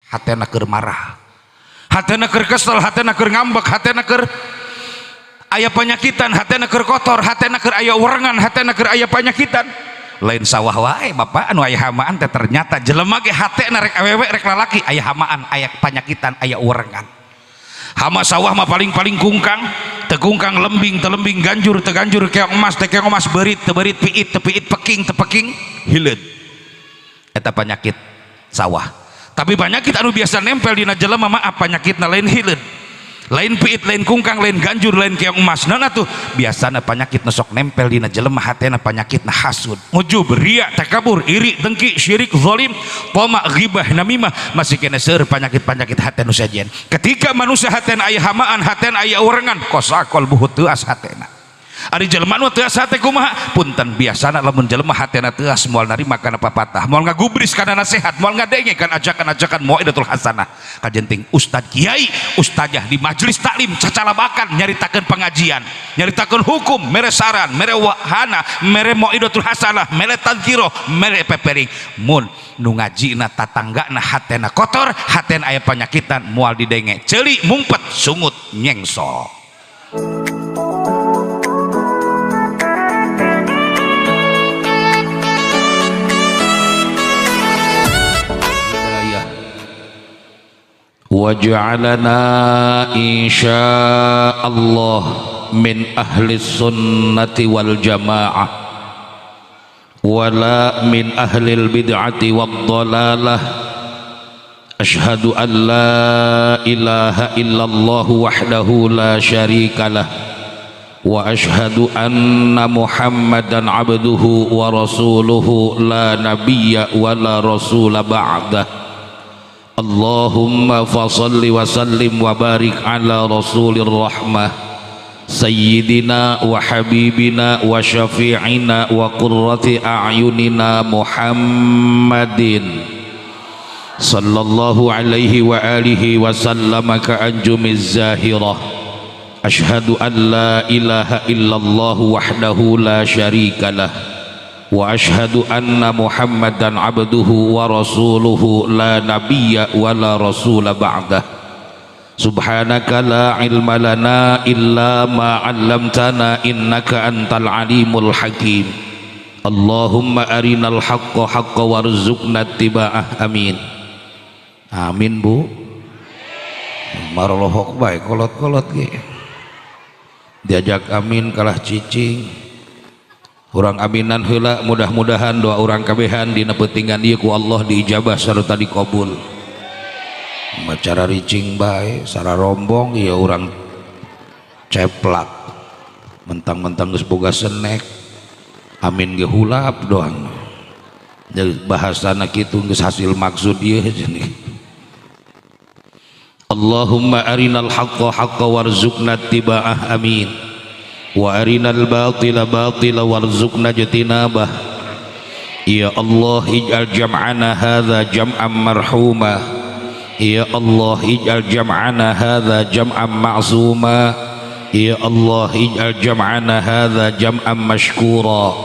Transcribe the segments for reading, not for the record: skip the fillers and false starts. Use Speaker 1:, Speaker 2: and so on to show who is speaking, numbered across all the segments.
Speaker 1: Hatena keur marah, hatena keur kesel, hatena keur ngambek, hatena keur aya panyakitan, hatena keur kotor, hatena keur aya werengan, hatena keur aya panyakitan. Lain sawah wae bapak anu aya hamaan teh, ternyata jelema ge hatena rek awewe rek lalaki aya hamaan, aya panyakitan, aya werengan. Hama sawah mah paling-paling kungkang, tegungkang lembing, telembing ganjur, teganjur keong emas, teh keong emas berit, teberit piit, tepiit peking, tepeking hileud. Eta penyakit sawah. Tapi penyakit anu biasa nempel dina jelema maaf penyakitna lain hileud, lain piit, lain kungkang, lain ganjur, lain keong emas. Nah tuh biasana penyakit nu sok nempel dina jelema hatena penyakitna hasud, ujub, riya, takabur, iri, dengki, syirik, zalim, toma, ghibah, namimah. Masih kena seueur penyakit-penyakit hate nu sejen. Ketika manusia hatena aya hamaan, hatena aya urengan, qasa qalbuhu, teuas hatena. Ari jelema nu teuas hate kumaha? Punten, biasana lamun jelema hatena teuas moal narima kana papatah, moal ngagubris kana nasihat, moal ngadenge kana ajakan-ajakan mauidatul hasanah. Kajenting ustad, kiai, ustazah di majelis taklim cacalabakan nyaritakeun pengajian, nyaritakeun hukum, mere saran, mere wahana, mere mauidatul hasanah, mere tadkirah, mere pepering. Mun nu ngajina tatanggana hatena kotor, hatena aya panyakitan, moal didenge, ceuli mumpet, sungut nyengsok.
Speaker 2: Waj'alana insyaallah min ahli sunnati wal jamaah wala min ahli bid'ati wad dhalalah. Ashhadu an la ilaha illallah wahdahu la syarikalah wa ashhadu anna muhammadan abduhu wa rasuluhu la nabiyya wa la rasula ba'dah. Allahumma fasalli wa sallim wa barik ala rasulir rahmah sayyidina wa habibina wa syafi'ina wa qurrati a'yunina Muhammadin sallallahu alaihi wa alihi wa sallama ka'anjumiz zahirah. Ashhadu an la ilaha illallah wahdahu la syarikalah wa ashhadu anna muhammadan abduhu wa rasuluhu la nabiyya wa la rasula ba'dah. Subhanaka la ilma lana illa ma 'allamtana innaka antal alimul hakim. Allahumma arinal haqqa haqqa warzuqna ittiba'ah. Amin.
Speaker 1: Amin bu. Marolohok bae kolot-kolot ge. Diajak amin kalah cicing. Urang aminan heula, mudah-mudahan doa urang kabehan dina peutingan ieu ku Allah diijabah sarta dikabul. Macara ricing bae sararombong ieu urang ceplak. Mentang-mentang geus boga senek. Amin ge hulap doang. Jadi bahasana kitu geus hasil maksud ieu cenah.
Speaker 2: Allahumma arinal haqqa haqqa warzuqna ittiba'ah. Amin. Wa arinal batila batila warzuqna ijtinabah. Ya Allah ij'al jam'ana hadza jam'an marhuma. Ya Allah ij'al jam'ana hadza jam'an ma'zuma. Ya Allah ij'al jam'ana hadza jam'an mashkura.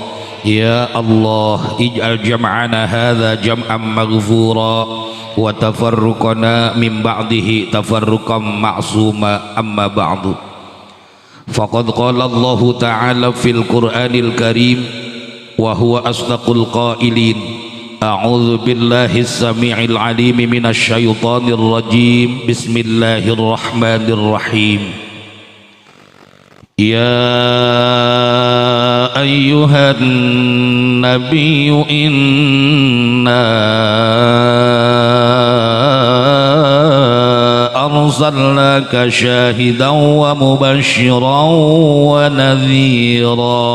Speaker 2: Ya Allah ij'al jam'ana hadza jam'an maghfura wa tafarruqana min ba'dihi tafarruqan ma'suma. Amma ba'du. Faqad qala Allah ta'ala fil Qur'anil Karim wa huwa asdaqul qailin. A'udzu billahi as-sami'il 'alim minasy syaithanir rajim. Bismillahirrahmanirrahim. Ya ayyuhan nabiyyu inna arsalnaka syahidan wa mubasysyiran wa nadhira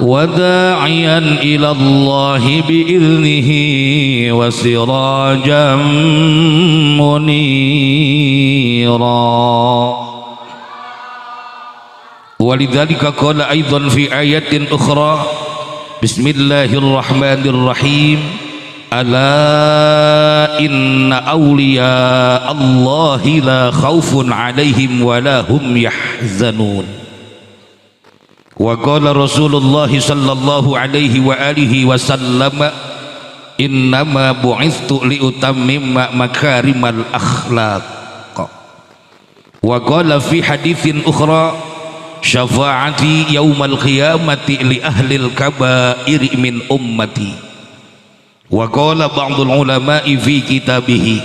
Speaker 2: wa da'iyan ila Allahi bi'idnihi wa sirajan munira. Walidzalika qala aidan fi ayatin ukhra. Bismillahirrahmanirrahim. Ala inna awliya Allahi la khaufun alaihim wa la hum yahzanun. Wa qala Rasulullah sallallahu alaihi wa alihi wasallam Innama bu'ithtu liutammima makarimal akhlaq. Wa qala fi haditsin ukhra, syafaati yaumal qiyamati li ahlil kabairi min ummati. Wa qala ba'dul ulama'i fi kitabihi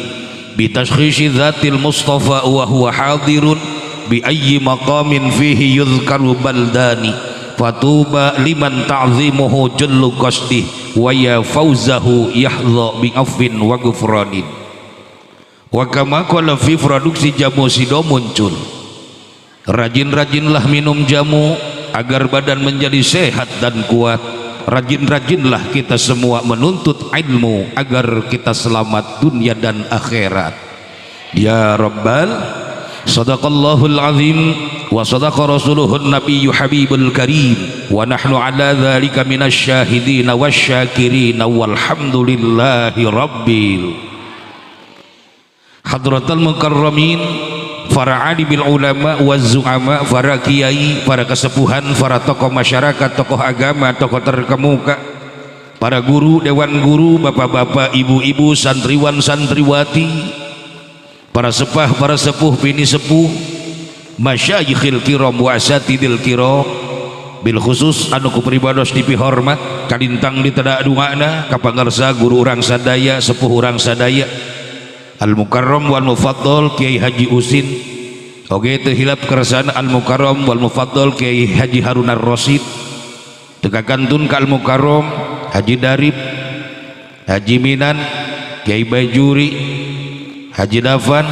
Speaker 2: bi tashkhishi dzatil mustafa wa huwa hadirun bi ayyi maqamin fihi yudhkaru baldani, fatuba liman ta'zimuhu jullu qasdih wa ya fauzahu yahdha bi afwin wa ghufranin. Wa kama qala fi produksi jamu Sido Muncul, rajin-rajinlah minum jamu agar badan menjadi sehat dan kuat. Rajin-rajinlah kita semua menuntut ilmu agar kita selamat dunia dan akhirat. Ya Rabbal. Sadaqallahul azim wa sadaqa rasuluhun nabiyyu habibul karim wa nahnu ala dzalika minasyahidin wasyakirin walhamdulillahi rabbil. Hadratal mukarramin, para alibil ulama wa zu'ama, para kiai, para kesepuhan, para tokoh masyarakat, tokoh agama, tokoh terkemuka, para guru, dewan guru, bapak-bapak, ibu-ibu, santriwan, santriwati, para sepah, para sepuh, bini sepuh, masyayikhil kiram wa asatidil kiram, bil khusus anu ku pribados dipihormat kalintang di teda dungana kapangarsa guru urang sadaya, sepuh urang sadaya, Al Mukarram wal Mufaddal Kiai Haji Usin. Oge teu hilap kersana Al Mukarram wal Mufaddal Kiai Haji Harun Ar-Rasyid, teu kakantun ka Al Mukarram Haji Darib, Haji Minan, Kiai Bajuri, Haji Dafan.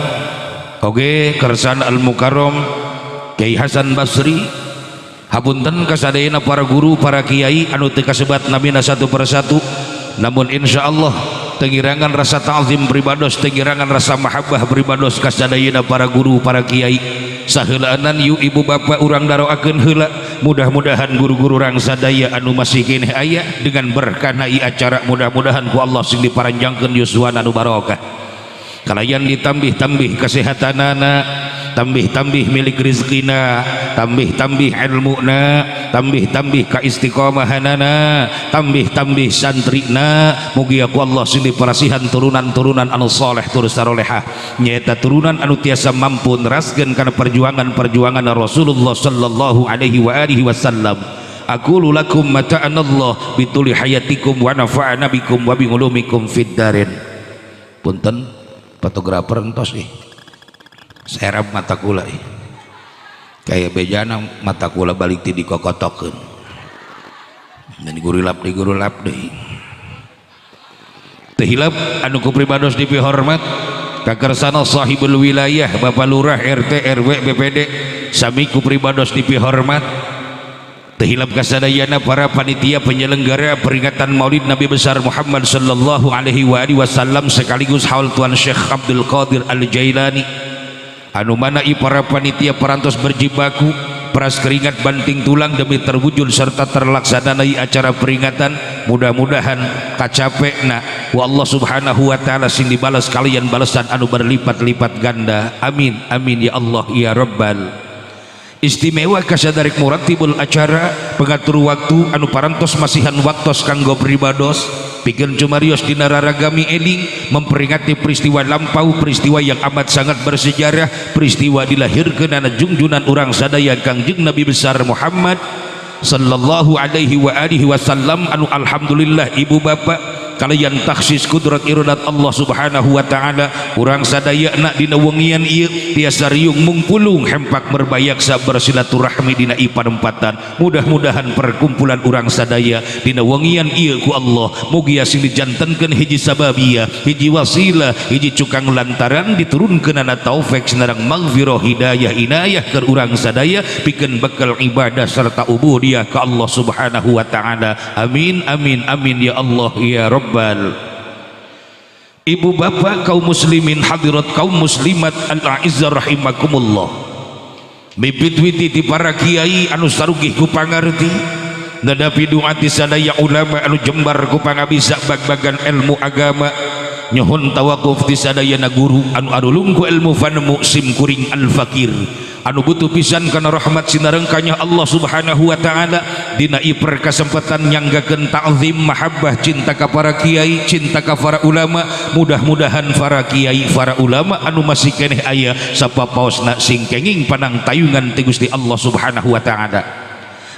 Speaker 2: Oge kersana Al Mukarram Kiai Hasan Basri. Hapunten kasadayana para guru, para kiai anu teu kasebat namina satu persatu, namun insyaallah tengirangan rasa ta'zim pribados, tengirangan rasa mahabbah pribados kasadayana para guru, para kiai. Saheulaanan yuk ibu bapak urang daroakeun heula, mudah-mudahan guru-guru urang sadaya anu masih keneh aya dengan berkah ieu acara, mudah-mudahan ku Allah sing diparanjangkeun yuswana anu barokah, kalayan ditambih-tambih kesehatanana, tambih-tambih milik rizkina, tambih-tambih ilmuna, tambih-tambih kaistiqomahanana, tambih-tambih santrina. Mugia ku Allah sing diparasihan turunan-turunan anu soleh turus sarolehah, nyaeta turunan anu tiasa mampu neraskeun kana perjuangan-perjuangan Rasulullah sallallahu alaihi wa alihi wasallam. Aqulu lakum mata'anallah bituli hayatikum wa nafa'ana bikum wa bi ulumikum fid darin. Punten fotografer entos ih, serap mata kula ih, kayak bejana mata kula balik ti dikokotokeun dan digurilap digurulap deui. Teu hilap anu ku pribados dipihormat kakersana sahibul wilayah, Bapak Lurah, RT, RW, BPD, sami ku pribados dipihormat. Teu hilap kasadayana para panitia penyelenggara peringatan Maulid Nabi besar Muhammad sallallahu alaihi wa alihi wasallam sekaligus haul Tuan Syekh Abdul Qadir Al-Jailani, anu mana i para panitia parantos berjibaku peras keringat banting tulang demi terwujud serta terlaksana acara peringatan. Mudah-mudahan kacapekna wa Allah subhanahu wa ta'ala sing dibalas kalian balasan anu berlipat-lipat ganda. Amin amin ya Allah ya Rabbal. Istimewa kasadarik muratibul acara, pengatur waktu anu parantos masihan waktos kanggo pribados pikeun cumarios dina raragami eling memperingati peristiwa lampau, peristiwa yang amat sangat bersejarah, peristiwa dilahirkeunana jungjunan urang sadaya Kangjeng Nabi besar Muhammad sallallahu alaihi wa alihi wasallam, anu alhamdulillah ibu bapak kalian taksis kudrat iradat Allah subhanahu wa ta'ala urang sadayana dina wengian ieu tiasa riung mungpulung hempak merbayaksa bersilaturahmi dina ieu panempatan. Mudah-mudahan perkumpulan urang sadaya dina wengian ieu ku Allah mugia sing dijantenkeun hiji sababiyah, hiji wasilah, hiji cukang lantaran diturunkeunana taufik sinareng maghfirah, hidayah, inayah keur urang sadaya pikeun bekal ibadah serta ubudiyah ka Allah subhanahu wa ta'ala. Amin amin amin ya Allah ya Rabb. Ibu bapak kaum muslimin, hadirat kaum muslimat al-a'izzah rahimakumullah. Bibit witi ti para kiai anu sarugih ku pangarti, nadapi doa ti sadaya ulama anu jembar ku pangabisa bag-bagan ilmu agama, nyuhun tawakuf ti sadayana guru anu arulung ku ilmu fanmu sim kuring al-fakir anu butuh pisan kana rahmat sinareng kanya Allah subhanahu wa ta'ala.
Speaker 1: Dina ieu kesempatan nyanggakeun ta'zim mahabbah cinta ka para kiai, cinta ka para ulama. Mudah-mudahan para kiai, para ulama anu masih keneh aya sapapaosna sing kenging panang tayungan ti Gusti Allah Subhanahu wa taala.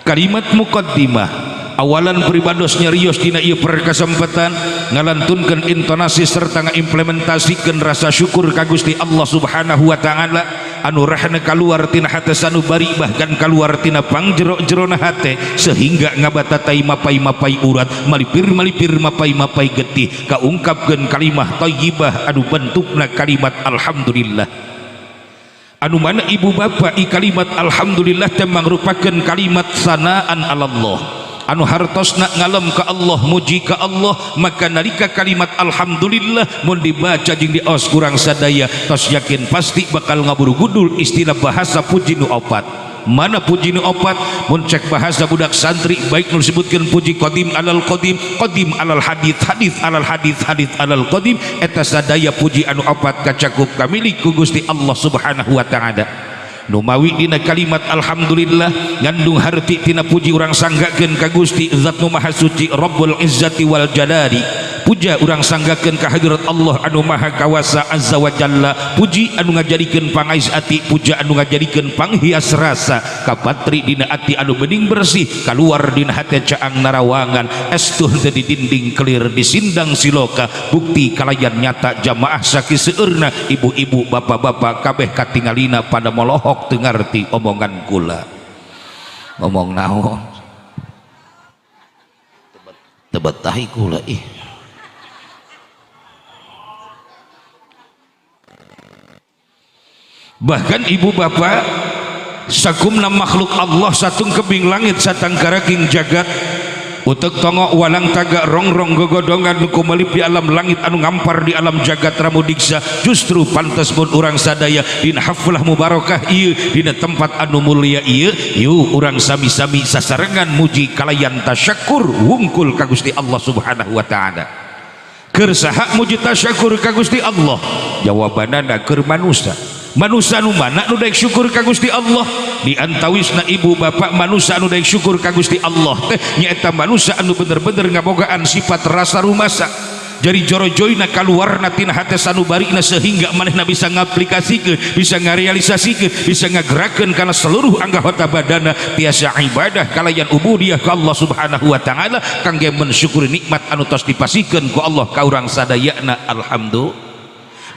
Speaker 1: Kalimat muqaddimah awalan pribados nyarios dina ieu perkesempatan ngalantunkeun intonasi serta ngaimplementasikeun rasa syukur ka Gusti Allah Subhanahu wa taala anu rahna kaluar tina hate sanubari bahkan kaluar tina pangjero-jerona hate sehingga ngabatatai mapai-mapai urat malipir-malipir mapai-mapai getih kaungkapkeun kalimah thayyibah anu bentukna kalimat alhamdulillah. Anu mana ibu bapak i kalimat alhamdulillah teh mangrupakeun kalimat sanaan alallah anu hartosna ngalem ka Allah, muji ka Allah. Maka nalika kalimat alhamdulillah mun dibaca jeung dios kurang sadaya tos yakin pasti bakal ngaburu gudul istilah bahasa puji nu opat. Mana puji nu opat? Mun cek bahasa budak santri baik nu disebutkeun puji qadim alal qadim, qadim alal hadits, hadits alal hadits, hadits alal qadim, eta sadaya puji anu opat kacakup kamilik ku Gusti Allah Subhanahu wa taala. Numawi dina kalimat alhamdulillah ngandung harti tina puji urang sanggakeun ka Gusti zat nu maha suci Rabbul Izzati wal Jalali. Puja urang sanggakeun ka hadirat Allah anu maha kawasa azza wa jalla. Puji anu ngajadikeun pangais ati, puja anu ngajadikeun panghias rasa kapatri dina ati anu bening bersih kaluar dina hate caang narawangan estuh teu di dinding kelir di sindang siloka bukti kalayan nyata jamaah sakiseueurna ibu-ibu bapak-bapak kabeh katingalina pada molohok teu ngarti omongan kula. Ngomong naon teu betah kula ih. Bahkan ibu bapak sakumna makhluk Allah satung kebing langit satangkaraking jagat utek tongok walang tagak rongrong gogodongan nu kumelip di alam langit anu ngampar di alam jagat ramudiksa justru pantes mun urang sadaya dina haflah mubarakah ieu dina tempat anu mulia ieu yuk urang sami-sami sasarengan muji kalayan tasyakur wungkul ka Gusti Allah Subhanahu wa taala. Keur saha muji tasyakur ka Gusti Allah? Jawabanana keur manusa. Manusa nu mana nu daek syukur ka Gusti Allah? Di antawisna ibu bapak manusa anu daek syukur ka Gusti Allah teh nyaeta manusa anu bener-bener ngabogaan sifat rasa rumasa. Jadi jorojoyna kaluarna tina hate sanubarina sehingga manehna bisa ngaplikasikeun, bisa ngarealisasikeun, bisa ngagerakeun kana seluruh anggota badana tiasa ibadah kalayan ubudiyah ka Allah Subhanahu wa taala kangge mensyukuri nikmat anu tos dipasikeun ku Allah ka urang sadayana. Alhamdulillah.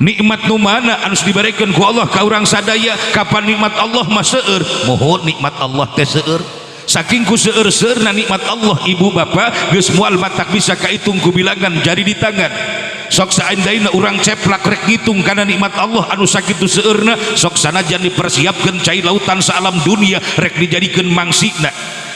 Speaker 1: Nikmat nu mana anu dibarikeun ku Allah ka urang sadaya? Kapan nikmat Allah mah seueur? Mohon nikmat Allah teh seueur. Saking ku seueur-seueurna nikmat Allah ibu bapak geus moal matak bisa kaitung ku bilangan jari di tangan. Sok saendaina urang ceplak rek ngitung kana nikmat Allah anu sakitu seueurna, sok sanajan dipersiapkeun cai lautan saalam dunia rek dijadikeun mangsina.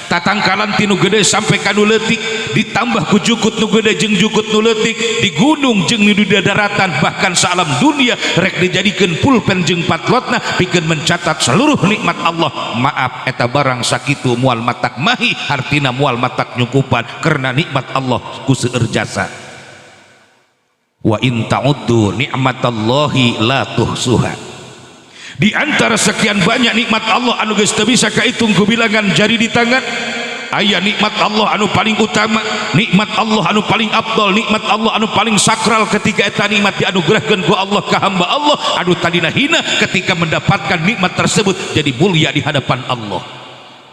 Speaker 1: Tatangkalan tinu gede sampai kanu leutik ditambah ku jukut nu gede jeung jukut nu leutik di gunung jeung di daratan bahkan saalam dunia rek dijadikeun pulpen jeung patlotna pikeun mencatat seluruh nikmat Allah. Maaf eta barang sakitu moal matak mahi hartina moal matak nyukupan karena nikmat Allah ku seueur jasa. Wa in ta'uddu ni'matallahi la tuhsuha. Di antara sekian banyak nikmat Allah anu geus teu bisa kaitung ku bilangan jari di tangan, aya nikmat Allah anu paling utama, nikmat Allah anu paling afdal, nikmat Allah anu paling sakral ketika eta nikmat dianugerahkeun ku Allah ka hamba Allah anu tadina hina ketika mendapatkan nikmat tersebut jadi mulia di hadapan Allah.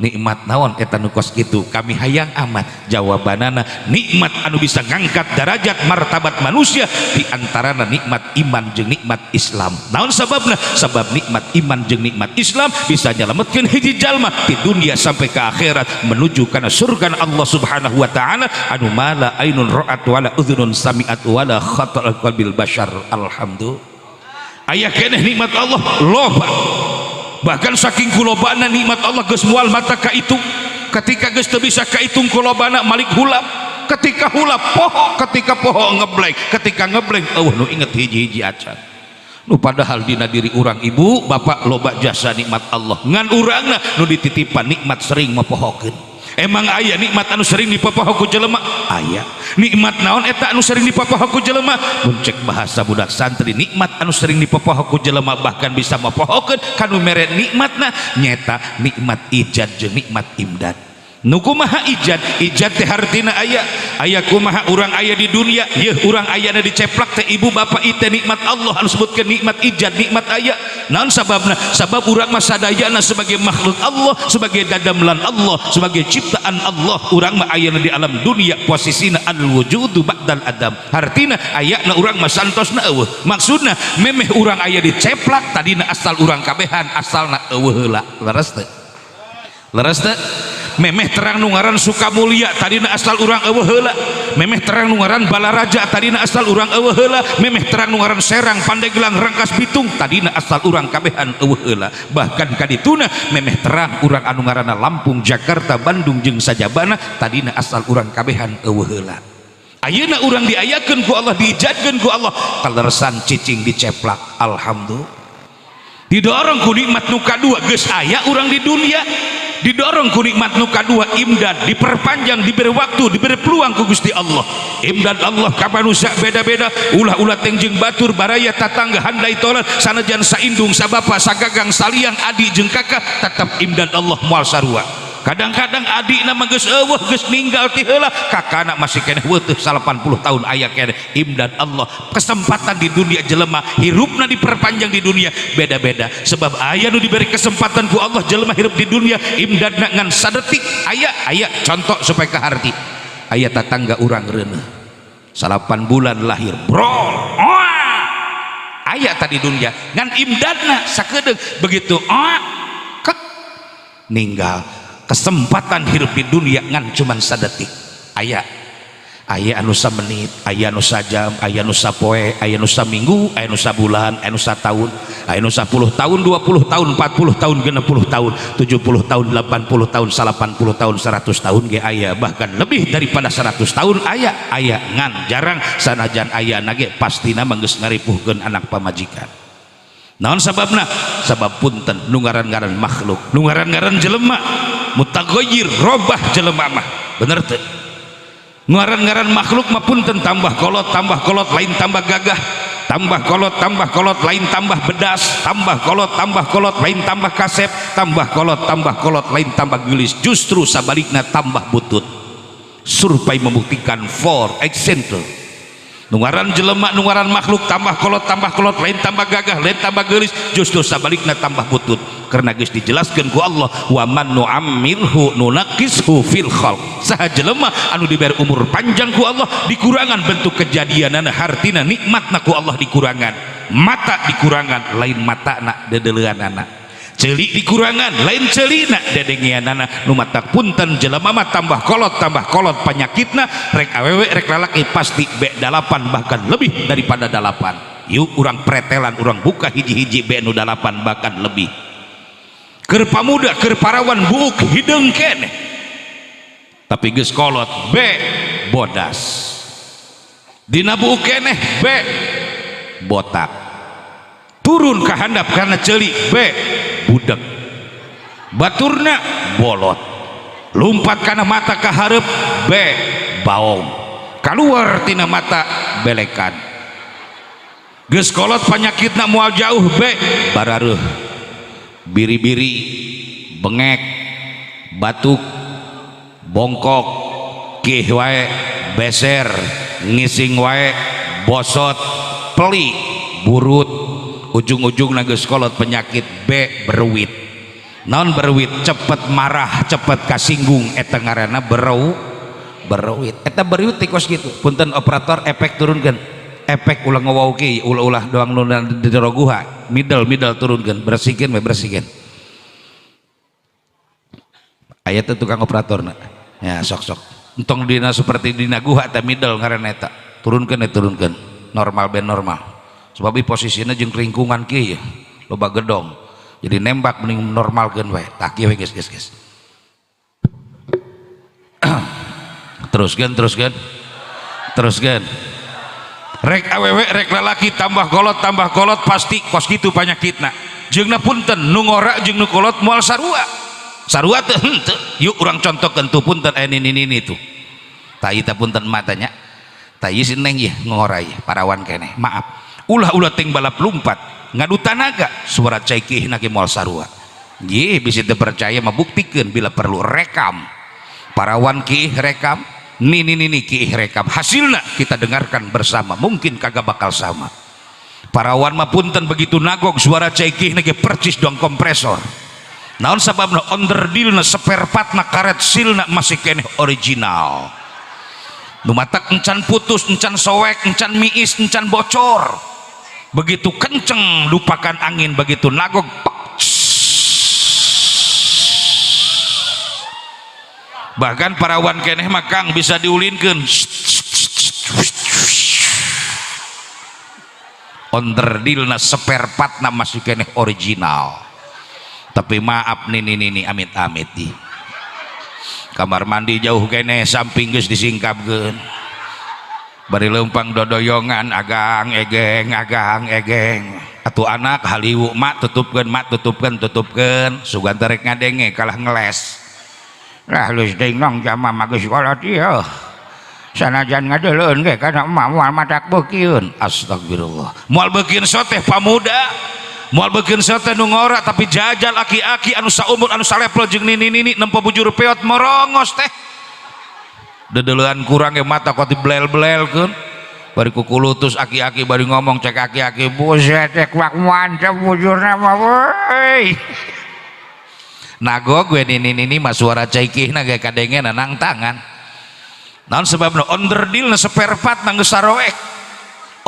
Speaker 1: Nikmat naon eta nu kos kitu? Kami hayang amat. Jawabanana nikmat anu bisa ngangkat derajat martabat manusia di antarana nikmat iman jeung nikmat Islam. Naon sababna? Sabab nikmat iman jeung nikmat Islam bisa nyelametkeun hiji jalma di dunia sampai ke akhirat menuju kana surga Allah Subhanahu wa taala anu mala ainun ra'at wala udhunun sami'at wala khatara qalbil bashar. Alhamdulillah. Aya keneh nikmat Allah loba. Bahkan saking kulobana nikmat Allah geus moal mata kaitung. Ketika geus teu bisa kaitung kulobana malik hulap. Ketika hulap poho, ketika poho ngebleng, ketika ngebleng eueuh nu inget hiji-hiji acan. Nu padahal dina diri urang ibu bapak loba jasa nikmat Allah. Ngan urangna nu dititipan nikmat sering mapohokeun. Emang aya nikmat anu sering dipopoho ku jelema? Aya. Nikmat naon eta anu sering dipopoho ku jelema? Mun cek bahasa budak santri nikmat anu sering dipopoho ku jelema bahkan bisa mapohokeun kanu mere nikmatna nyeta nikmat ijad jeung nikmat imdad. Nu kumaha ijad? Ijad teh hartina aya. Aya kumaha urang aya di dunia? Yeuh, urang ayana diceplak teh ibu bapak itu nikmat Allah anu sebutkeun nikmat ijad, nikmat aya. Naon sababna? Sabab urang mah sadayana sebagai makhluk Allah, sebagai dadamlan Allah, sebagai ciptaan Allah, urang mah ayana di alam dunia posisina al wujudu ba'dal adam. Hartina ayana urang mah santosna eueuh. Maksudna memeh urang aya diceplak tadina asal urang kabehan asalna eueuh heula. Leres teu? Leres teu? Memeh terang nu ngaran Sukamulya tadina asal urang eueuh heula. Memeh terang nu ngaran Balaraja tadina asal urang eueuh heula. Memeh terang nu ngaran Serang, Pandeglang, Rangkas Bitung tadina asal urang kabehan eueuh heula. Bahkan kadituna memeh terang urang anu ngaranna Lampung, Jakarta, Bandung jeung sajabana tadina asal urang kabehan eueuh heula. Ayeuna urang diayakeun ku Allah, diijadkeun ku Allah, kaleresan cicing diceplak, alhamdulillah. Didorong ku nikmat nu kadua, geus aya urang di dunia, didorong ku nikmat nu kadua imdad, diperpanjang, diberi waktu, diberi peluang ku Gusti Allah. Imdad Allah ka manusia beda-beda, ulah-ulah tengjeng batur baraya tatangga handai tolan sanajan saindung sabapa sagagang saliang adi jeung kakak, tetap imdad Allah moal sarua. Kadang-kadang adina mah geus eueuh, geus ninggal ti heula, kakana masih keneh weutuh 80 tahun aya keneh. Imdad Allah, kesempatan di dunia jelema hirupna diperpanjang di dunia beda-beda. Sebab aya nu diberi kesempatan ku Allah jelema hirup di dunia imdadna ngan sadetik aya. Aya contoh supaya kaharti, aya tatangga urang reuneuh 8 bulan lahir brol, aya tadi dunia ngan imdadna sakedeung, begitu kek ninggal. Kesempatan hirup di dunia ngan cuman sadetik aya. Aya anu samenit, aya anu sajam, aya anu sapoe, aya anu saminggu, aya anu sabulan, aya anu sataun, aya anu 10 tahun, 20 tahun, 40 tahun, 60 tahun, 70 tahun, 80 tahun, 80 tahun, 100 tahun ge aya, bahkan lebih daripada 100 tahun aya. Aya ngan jarang, sanajan aya nage pastina mah geus ngaripuhkeun anak pamajikan. Naon sababna? Sabab punten, nu ngaran-ngaran makhluk, nu ngaran-ngaran jelema mutaghayyir, robah jelema mah, bener teu? Ngaran-ngaran makhluk mah punten, tambah kolot tambah kolot lain tambah gagah, tambah kolot tambah kolot lain tambah bedas, tambah kolot tambah kolot lain tambah kasep, tambah kolot tambah kolot lain tambah gelis, justru sabalikna tambah butut. Survei membuktikan, for example, nu ngaran jelema, nu ngaran makhluk tambah kolot lain tambah gagah, lain tambah gelis, justru sabalikna tambah butut. Karena geus dijelaskeun ku Allah, wa man nu'ammirhu nunaqishu fil khalq. Saha jelema anu diberi umur panjang ku Allah dikurangan bentuk kejadianana, hartina nikmatna ku Allah dikurangan. Mata dikurangan, lain matana dedeleuanana. Ceuli dikurangan, lain ceulina dedengeanana. Nu matak punten, jelema mah tambah kolot penyakitna, rek awewe rek lalaki pasti B8, bahkan lebih daripada 8. Yuk urang pretelan, urang buka hiji-hiji B nu 8 bahkan lebih. Keur pamuda, keur parawan buuk hideung keneh, tapi geus kolot B bodas, dina buuk keneh B botak, turun ke handap karena ceuli B budek, baturna bolot, lumpat karena mata ke hareup B baong, keluar tina mata belekan, geus kolot penyakitna moal jauh B barareuh, biri-biri, bengek, batuk, bongkok, kih wae, beser, ngising wae, bosot, peli, burut, ujung-ujung geus kolot penyakit B berwit. Non berwit cepet marah, cepet kasinggung, eta ngaranna berwit. Eta berwit tikos gitu. Punten operator, efek turunkan, efek ulah ngawauki, ulah-ulah doang nu di jero guha, middle middle turunkan, bersihkan we, bersihkan. Aya teh tukang operator na ya, sok sok entong dina seperti dina guha teh, middle ngaranna eta, turunkan ya, turunkan normal, ben normal. Sebab posisinya jeung lingkungan kieu ya, loba gedong, jadi nembak mending normalkeun we. Tah kieu we, geus geus geus, teruskeun teruskeun teruskeun. Rek awewe rek lalaki tambah kolot pasti kos kitu panyakitna. Jeung punten, nu ngora jeung nu kolot moal sarua. Sarua teh henteu. Yuk urang contohkeun tuh, punten, aya nini nini tuh. Tah ieu teh punten matanya. Tah ieu si neng ieu ngora ieu parawan keneh. Maaf. Ulah-ulah ting balap lumpat ngadu tanaga, suara caikih ge moal sarua. Ye bisi teu percaya mah buktikeun, bila perlu rekam. Parawan kiih rekam, nini nini kiih rekam, hasilnya kita dengarkan bersama, mungkin kagak bakal sama. Parawan mah punten begitu nagog suara cai kiih ge percis dong kompresor. Naon sababna onderdilna seperpatna karet silna masih keneh original. Nu matak encan putus, encan soek, encan miis, encan bocor. Begitu kenceng lupakan angin, begitu nagog pek. Bahkan parawan keneh mah Kang bisa diulinkeun. Onderdilna seperpatna masih keneh original. Tapi maaf nini nini amit-amit di kamar mandi jauh keneh samping geus disingkapkeun. Bari leumpang dodoyongan agang egeng agang egeng. Atuh anak haliwu mak tutupkeun mak tutupkeun tutupkeun sugan teh rek ngadenge kalah ngeles.
Speaker 3: Lah geus deui nong jama mah geus kolot ieu. Sanajan ngadeuleun ge kana emak moal matak beukieun.
Speaker 1: Astagfirullah. Moal beukieun soteh pamuda. Moal beukieun soteh nu ngora tapi jajal aki-aki anu saumur anu salepel jeung nini-nini nempo bujur peot morongos teh. Dedeleuan kurang ge mata kok diblel-blelkeun. Bari kukulutus aki-aki bari ngomong cek aki-aki
Speaker 3: buset teh kuak mantep bujurna mah weuy.
Speaker 1: Nagog we nini-nini mah suara cai kiihna ge kadengena nang tangan. Naon sebabna onderdilna seperpat na geus saroek.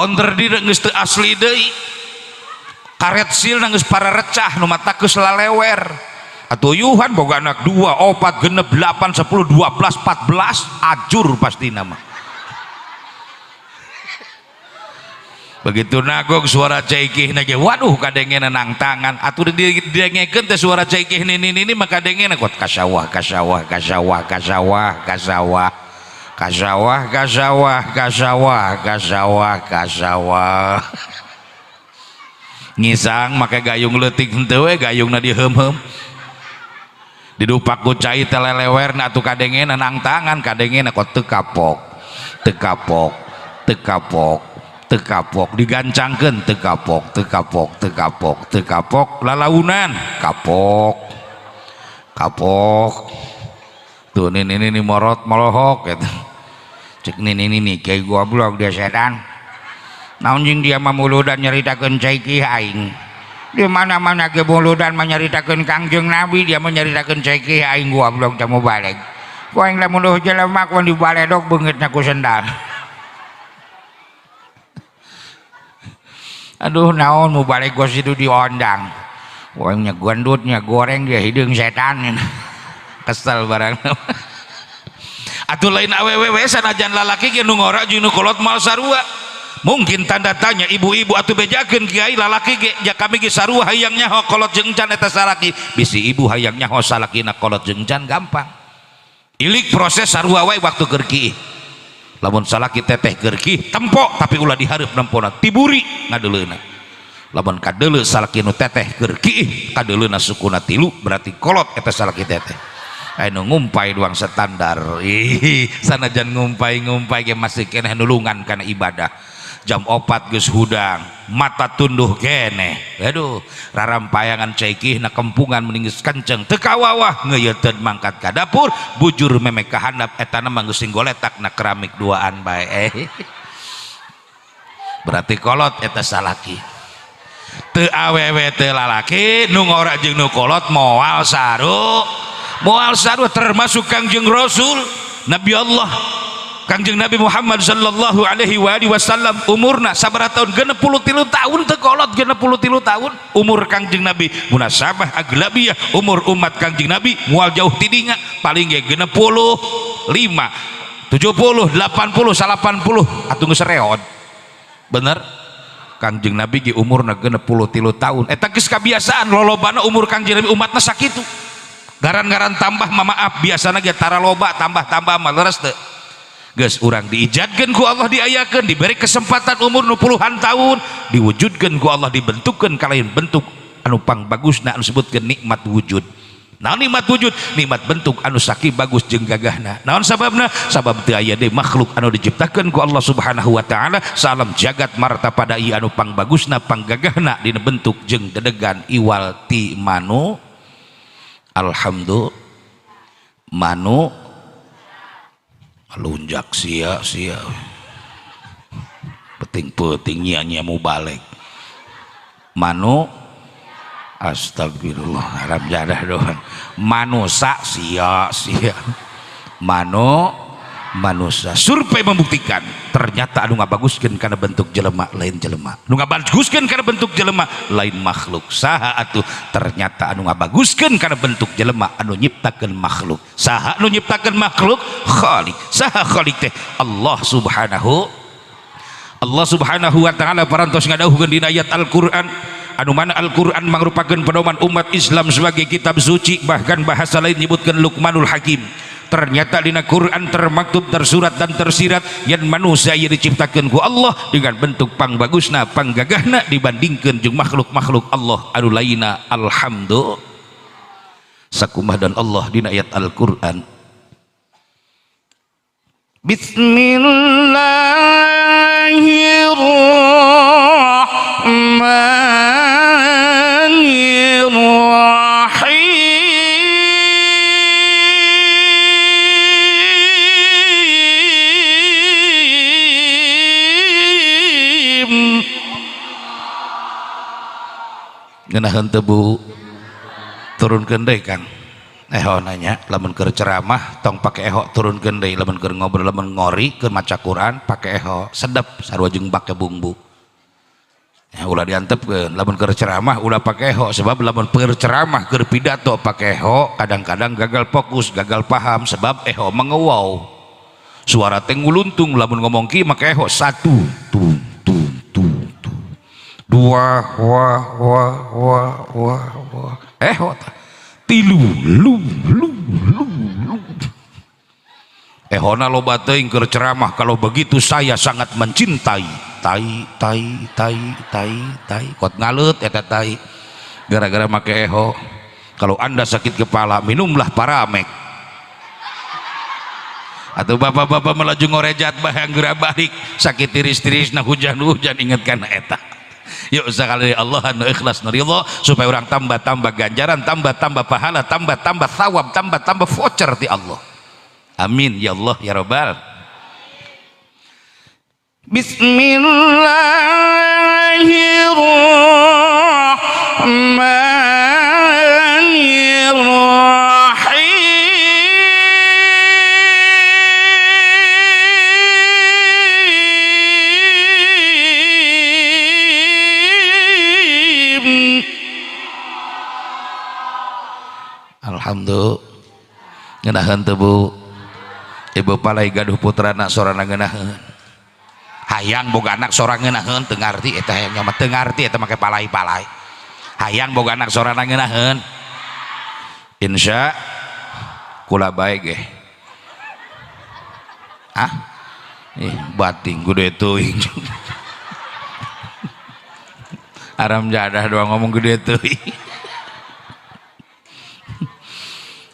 Speaker 1: Onderdil geus teu asli deui. Karet silna geus pararecah nu matak geus lalewer. Atuyuhan boga anak 2, 4, 6, 8, 10, 12, 14 ajur pastina mah. Begitu nagog suara cai kiihna ge waduh kadengena nang tangan. Atuh didengekeun teh suara cai kiih nini-nini mah kadengena kot kasawah kasawah kasawah kasawah kasawah kasawah kasawah kasawah kasawah kasawah. Ngisang make gayung leutik henteu we gayungna diheum-heum. Didupak ku cai teh lelewerna atuh kadengena nang tangan kadengena kot teu kapok teu kapok teu kapok teu kapok digancangkeun teu kapok teu kapok teu kapok teu kapok lalaunan kapok kapok tuh nini nini morot molohok gitu.
Speaker 3: Cek nini nini kayak goblok dia setan. Naon jeung dia mah muludan nyaritakeun cai kiih aing. Di mana-mana ge muludan mah nyaritakeun Kangjeng Nabi, dia mah nyaritakeun cai kiih aing goblok teh mubaleg. Ku aing lamun leuh jelema ku dibaledog beungeutna ku sendal. Aduh naon mubaleg gua situ diondang. Ku aing nya gendut nya goreng dia hideung setan.
Speaker 1: Kesel barang. Atuh lain awewe we sanajan lalaki ge nu ngora jeung nu kolot moal sarua. Mungkin tanda tanya ibu-ibu atuh bejakeun kiai lalaki ge ja kami ge sarua hayang nyaho kolot jeung encan eta salaki. Bisi ibu hayang nyaho salakina kolot jeung encan gampang. Ilik proses sarua wae waktu keur kiih. Lamun salaki teteh keur kiih tempo tapi ulah dihareup nempona tiburi ngadeuleuna. Lamun kadeuleu salaki nu teteh keur kiih kadeuleuna sukuna tilu berarti kolot eta salaki teteh. Anu ngumpai doang standar. Ih, sanajan ngumpai-ngumpai ge masih keneh nulungan kana ibadah. Jam 4 geus hudang, mata tunduh keneh. Aduh, rarampayangan cai kiihna kempungan mending geus kenceng teu kawawah ngeuyeuteuun mangkat ka dapur, bujur memek ka handap etana mah geus goletak na keramik duaan bae. Berarti kolot eta salaki. Teu awewe teu lalaki nu ngora jeung nu kolot moal saru. Moal sarua termasuk Kangjeng Rasul Nabi Allah Kangjeng Nabi Muhammad sallallahu alaihi wa alihi wasallam umurna sabaraha tahun 63 tahun teu kolot 63 tahun umur Kangjeng Nabi munasabah aglabiyah umur umat Kangjeng Nabi moal jauh tidinya paling ge 65 70 80 80 atuh geus reod bener Kangjeng Nabi ge umurna 63 tahun eta geus kabiasaan lolobana umur Kangjeng Nabi umatna sakitu. Garan-garan tambah mah maaf biasana ge tara loba tambah-tambah mah leres teu. Geus urang diijadkeun ku Allah diayakeun diberi kesempatan umur nu puluhan tahun diwujudkeun ku Allah dibentukkeun kalain bentuk anu pangbagusna anu disebutkeun nikmat wujud. Naon nikmat wujud? Nikmat bentuk anu saki bagus jeung gagahna. Naon sababna? Sabab teu aya deui makhluk anu diciptakeun ku Allah Subhanahu wa taala salam jagat marta pada ieu anu pangbagusna panggagahna dina bentuk jeung dedegan iwal ti manu. Alhamdulillah manu Lunjak sia sia. Peting-peting nya mau balik. Manu astagfirullah haram jadah doang. Manusa sia sia. Manu manusia. Survei membuktikan ternyata anu ngabaguskeun kana bentuk jelema lain jelema, anu ngabaguskeun kana bentuk jelema lain makhluk. Saha atuh? Ternyata anu ngabaguskeun kana bentuk jelema anu nyiptakeun makhluk. Saha anu nyiptakeun makhluk? Khalik. Saha khalik teh? Allah Subhanahu Allah Subhanahu wa ta'ala parantos ngadawuhkeun dina ayat Al-Qur'an, anu mana Al-Qur'an mangrupakeun pedoman umat Islam sebagai kitab suci, bahkan bahasa lain nyebutkeun Luqmanul Hakim. Ternyata dina Quran termaktub, tersurat dan tersirat yang manusia yang diciptakan ku Allah dengan bentuk pangbagusna, panggagahna dibandingkan jeung makhluk-makhluk Allah anu lainna. Alhamdulillah. Sakumah dan Allah dina ayat Al-Qur'an.
Speaker 3: Bismillahirrahmanirrahim.
Speaker 1: Ngeunaheun teu Bu? Turunkeun deui Kang. Eho nanya, lamun keur ceramah tong pake eho, turunkeun deui. Lamun keur ngobrol, lamun ngori keur maca Quran pake eho, sedep sarua jeung bake bumbu. Ya ulah diantepkeun, lamun keur ceramah ulah pake eho, sebab lamun keur ceramah keur pidato pake eho kadang-kadang gagal fokus, gagal paham sebab eho mengewow. Suara teh nguluntung lamun ngomong ki make eho satu, tu tu tu tu. Dua, wa wa wa wa wa. Eho tilu lu lu lu lu. Ehona loba teuing keur ceramah, kalau begitu saya sangat mencintai tai tai tai tai tai, kot ngaleut eta tai gara-gara make eho. Kalau Anda sakit kepala minumlah Paramek. Atau bapak-bapak melaju ngorejat bahang geura balik sakit tiris-tiris nah hujan-hujan ingatkan eta. Yuk sekali Allah anu ikhlas ridho supaya orang tambah-tambah ganjaran, tambah-tambah pahala, tambah-tambah thawab, tambah-tambah voucher di Allah. Amin ya Allah ya Rabbal.
Speaker 3: Bismillahirrahmanirrahim.
Speaker 1: Alhamdulillah. Ngeunaheun teu Bu? Ibu palai gaduh putrana sorana ngeunaheun. Hayang boga anak sorang ngeunaheun teu ngarti eta hayang mah teu ngarti eta make palai-palai. Hayang boga anak sorana ngeunaheun. Insya kula bae ge. Hah? Ih bating gede teuing. Aram jadah doang ngomong gede teuing.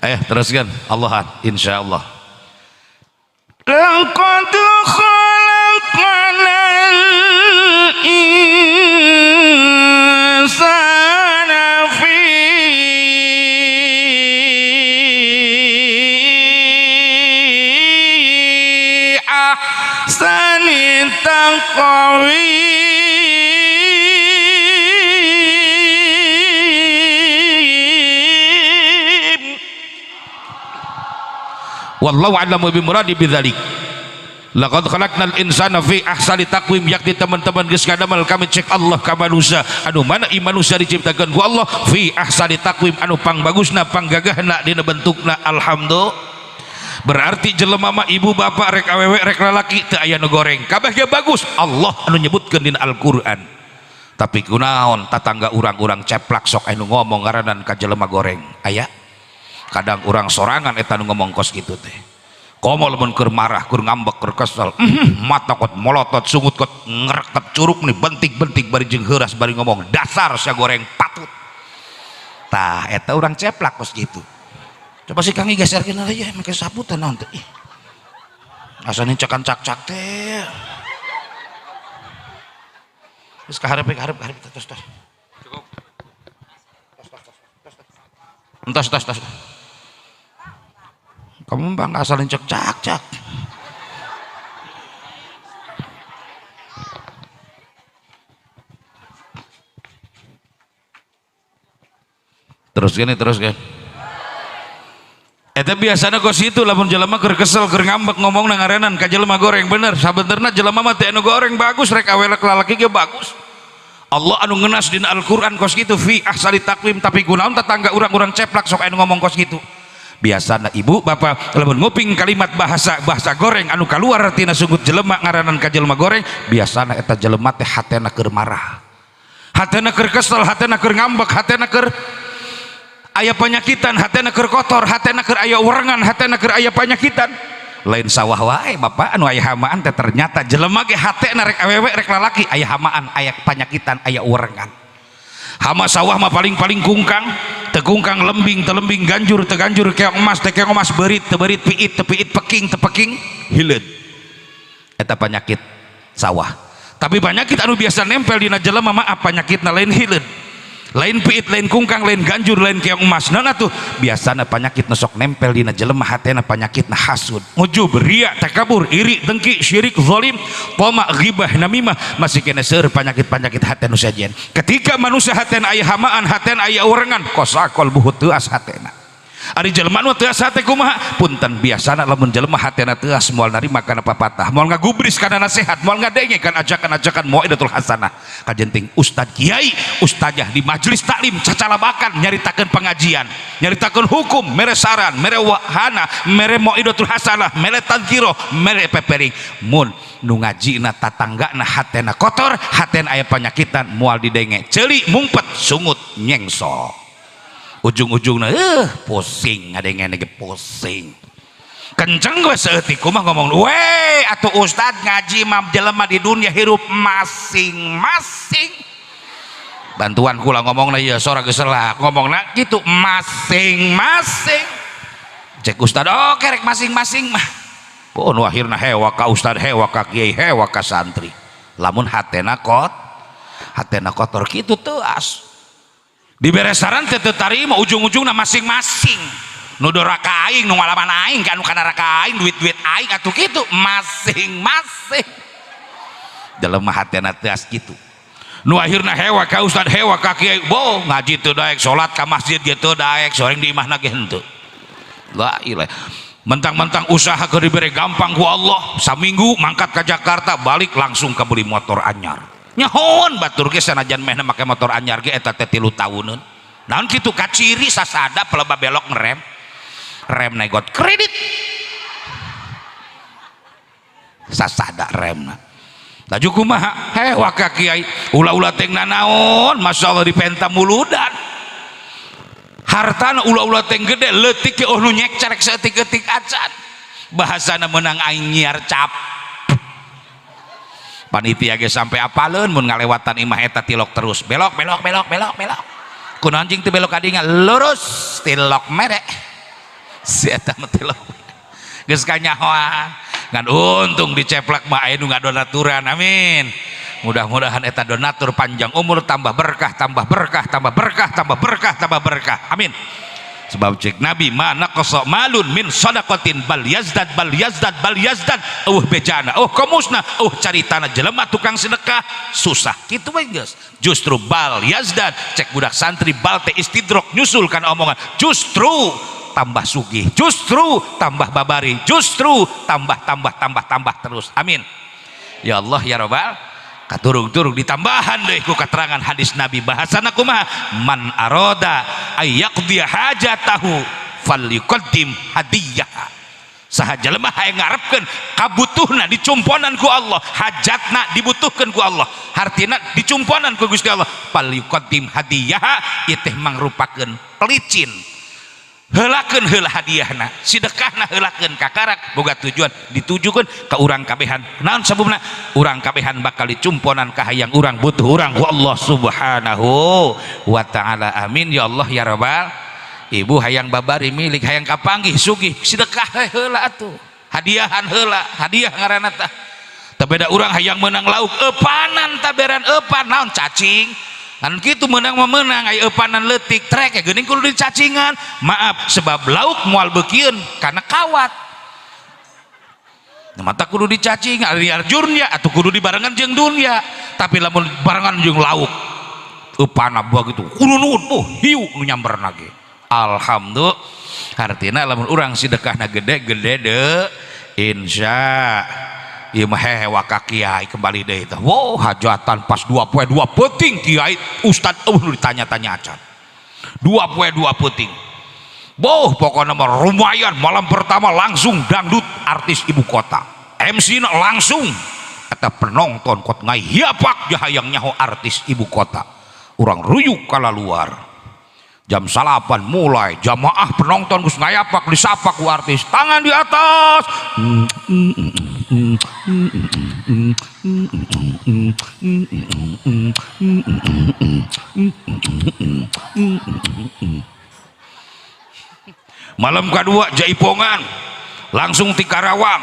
Speaker 1: Ayo teruskan Allah insyaallah.
Speaker 3: Laqad khalaqnal insana fi ahsani taqwim.
Speaker 1: Wallahu a'lamu bi muradi bidzalik. Laqad khalaqnal insana fi ahsani taqwim, yakni teman-teman geus ngadamel kami cek Allah ka manusia anu mana i manusia diciptakeun ku Allah fi ahsani taqwim anu pangbagusna panggagahna dina bentukna. Alhamdulillah. Berarti jelema mah ibu bapak rek awewe rek lalaki teu aya nu goreng, kabeh ge bagus. Allah anu nyebutkeun dina Al-Qur'an. Tapi kunaon tatangga urang-urang ceplak sok anu ngomong ngaranan ka jelema goreng. Aya kadang urang sorangan eta nu ngomong kos kitu teh. Komo lamun keur marah, keur ngambek, keur kesel, mata kot molotot, sungut kot ngereket curug nih, bentik-bentik bari jeung heuras bari ngomong dasar sia goreng patut. Tah eta urang ceplak kos kitu. Coba si Kang geserkeun aja make sapu teh naon teh. Ih. Asane cakan cak-cak teh. Geus ka hareup terus terus. Cukup. Entos tos tos. Kamu bang asalin cek cak cak. Terus gini terus kan. Eta biasana kos kitu lamun jelema keur kesel keur ngambek ngomong ngarenan ka jelema goreng bener sabenerna jelema mah teu anu goreng bagus rek awewe lalaki ge bagus. Allah anu ngenas dina Al-Qur'an kos kitu fi ahsani taqwim tapi kunaon tetangga urang-urang ceplak sok anu ngomong kos kitu. Biasana ibu bapak lamun nguping kalimat bahasa bahasa goreng anu kaluar tina sunggut jelema ngaranan ka jelema goreng biasana eta jelema teh hatena keur marah. Hatena keur kesel, hatena keur ngambek, hatena keur aya penyakitan, hatena keur kotor, hatena keur aya werengan, hatena keur aya penyakitan. Lain sawah wae bapak anu aya hamaan teh ternyata jelema ge hatena rek awewe rek lalaki aya hamaan, aya penyakitan, aya werengan. Hama sawah mah paling-paling kungkang, teu kungkang lembing, teu lembing ganjur, teu ganjur keong emas, teu keong emas beurit, teu beurit piit, teu piit peking, teu peking hileud. Eta penyakit sawah. Tapi penyakit anu biasa nempel dina jelema maaf penyakitna lain hileud. Lain piit, lain kungkang, lain ganjur, lain keong emas. Nah tuh biasana penyakit nu sok nempel dina jelema hatena penyakitna hasud, ujub, riya, takabur, iri, dengki, syirik, zalim, toma, ghibah, namimah, masih kena seueur penyakit-penyakit hate nu sejen. Ketika manusia hatena aya hamaan, hatena aya urengan, kosakol buhut teuas hatena. Ari jelema nu teuas hate kumaha? Punten biasana lamun jelema hatena teuas moal narima kana papatah, moal ngagubris kana nasihat, moal ngadenge kana ajakan-ajakan mauidatul hasanah. Kajenting ustad kiai, ustazah di majelis taklim cacalabakan nyaritakeun pengajian, nyaritakeun hukum, mere saran, mere wahana, mere mauidatul hasanah, mere tadzkiroh, mere pepering. Mun nu ngajina tatanggana hatena kotor, hatena aya panyakitan moal didenge. Ceuli mumpet sungut nyengsol. Ujung-ujungna pusing ngadengena ge pusing. Kenceng gue seeutik kumaha ngomong, "Weh, atuh ustad ngaji mah jelema di dunia hirup masing-masing." Bantuan kula ngomongna ieu sora geus selak, ngomongna kitu masing-masing. Cek ustad, "Oke rek masing-masing mah." Oh, nu akhirna hewa ka ustad, hewa ka kiai, hewa ka santri. Lamun hatena hatena kotor kitu teuas. Dibere saran teu tarima ujung-ujungna masing-masing. Nu doraka aing, nu ngalaman aing, ka nu kana raka aing, duit-duit aing atuh kitu masing-masing. Jelema hatena teuas kitu. Nu akhirna hewa ka ustad, hewa ka kiai, bo ngaji teu daek, salat ka masjid ge teu daek, soreng di imahna ge henteu. La ilaha. Mentang-mentang usaha keur dibere gampang ku Allah, saminggu mangkat ka Jakarta, balik langsung ka beli motor anyar. Nyahoan batur ge sanajan mehna make motor anyar ge eta teh 3 tahuneun. Naon kitu kaciri sasada peleba belok ngerem. Rem negot kredit. Sasada remna. Laju kumaha? Heh waka kiai, ulah-ulah teh nanaon, masyaallah dipenta muludan. Hartana ulah-ulah teh gede, leutik ge oh nu nyekcerek saeutik-eutik acan. Bahasana meunang aing nyiar cap. Panitia ge sampai apaleun mun ngalewatan imah eta tilok terus. Belok belok belok belok belok. Kunaon anjing teu belok kadinya lurus tilok mere. Si eta mah tilok. Geus kanyahoan. Ngan untung diceplak mah aya nu ngadonaturan. Amin. Mudah-mudahan eta donatur panjang umur, tambah berkah, tambah berkah, tambah berkah, tambah berkah, tambah berkah. Amin. Sebab cek Nabi ma naqasa malun min shadaqatin bal yazdad bal yazdad bal yazdad. Eueuh bejana, eueuh komusna, eueuh caritana jelema tukang sedekah susah. Kitu we geus. Justru bal yazdad cek budak santri bal teh istidrok nyusul kana omongan. Justru tambah sugih, justru tambah babari, justru tambah tambah tambah tambah terus. Amin. Ya Allah ya Rabbal katurung-turung ditambahan deui ku keterangan hadis Nabi bahasana kumaha man aroda ayyaqdi hajatahu falyuqaddim hadiyah. Saha jelema hayang ngarepkeun kabutuhna dicumponan ku Allah, hajatna dibutuhkeun ku Allah, hartina dicumponan ku Gusti Allah, falyuqaddim hadiyah ieu teh mangrupakeun pelicin. Heulakeun heula hadiahna, sedekahna heulakeun kakarak boga tujuan ditujukeun ka urang kabehan. Naon sababna? Urang kabehan bakal dicumponan ka hayang urang butuh urang ku Allah Subhanahu wa taala. Amin ya Allah ya Rabbal. Ibu hayang babari milik hayang kapanggih sugih sedekah heula atuh. Hadiahan heula, hadiah ngaranna tah. Teu beda urang hayang meunang lauk eupanan taberan eupan naon cacing. Kan kitu meunang mah meunang aya eupanan leutik trek ya geuning kudu dicacingan. Maaf sebab lauk moal beukieun kana kawat. Nah, mata kudu dicacing ari arjurnya atuh kudu dibarengan jeung dunya. Tapi lamun barengan jeung lauk Eupana begitu kununun, oh hiu nu nyamberna ge. Alhamdulillah. Artina lamun urang sedekahna gede-gede de insya ieu mah hewa ka kiai kembali deui teh. Wow, hajatan pas 2 poe 2 peuting kiai ustad eueuh nu ditanya-tanya acan. 2 poe 2 peuting. Boh, pokoknya mah lumayan. Malam pertama langsung dangdut artis ibu kota. MC na langsung eta penonton kot ngahiapak jahayang nyaho artis ibu kota. Urang ruyuk kala luar. Jam 9 mulai jamaah penonton geus ngayapak disapa ku artis, tangan di atas. Malam kedua jaipongan langsung ti Karawang.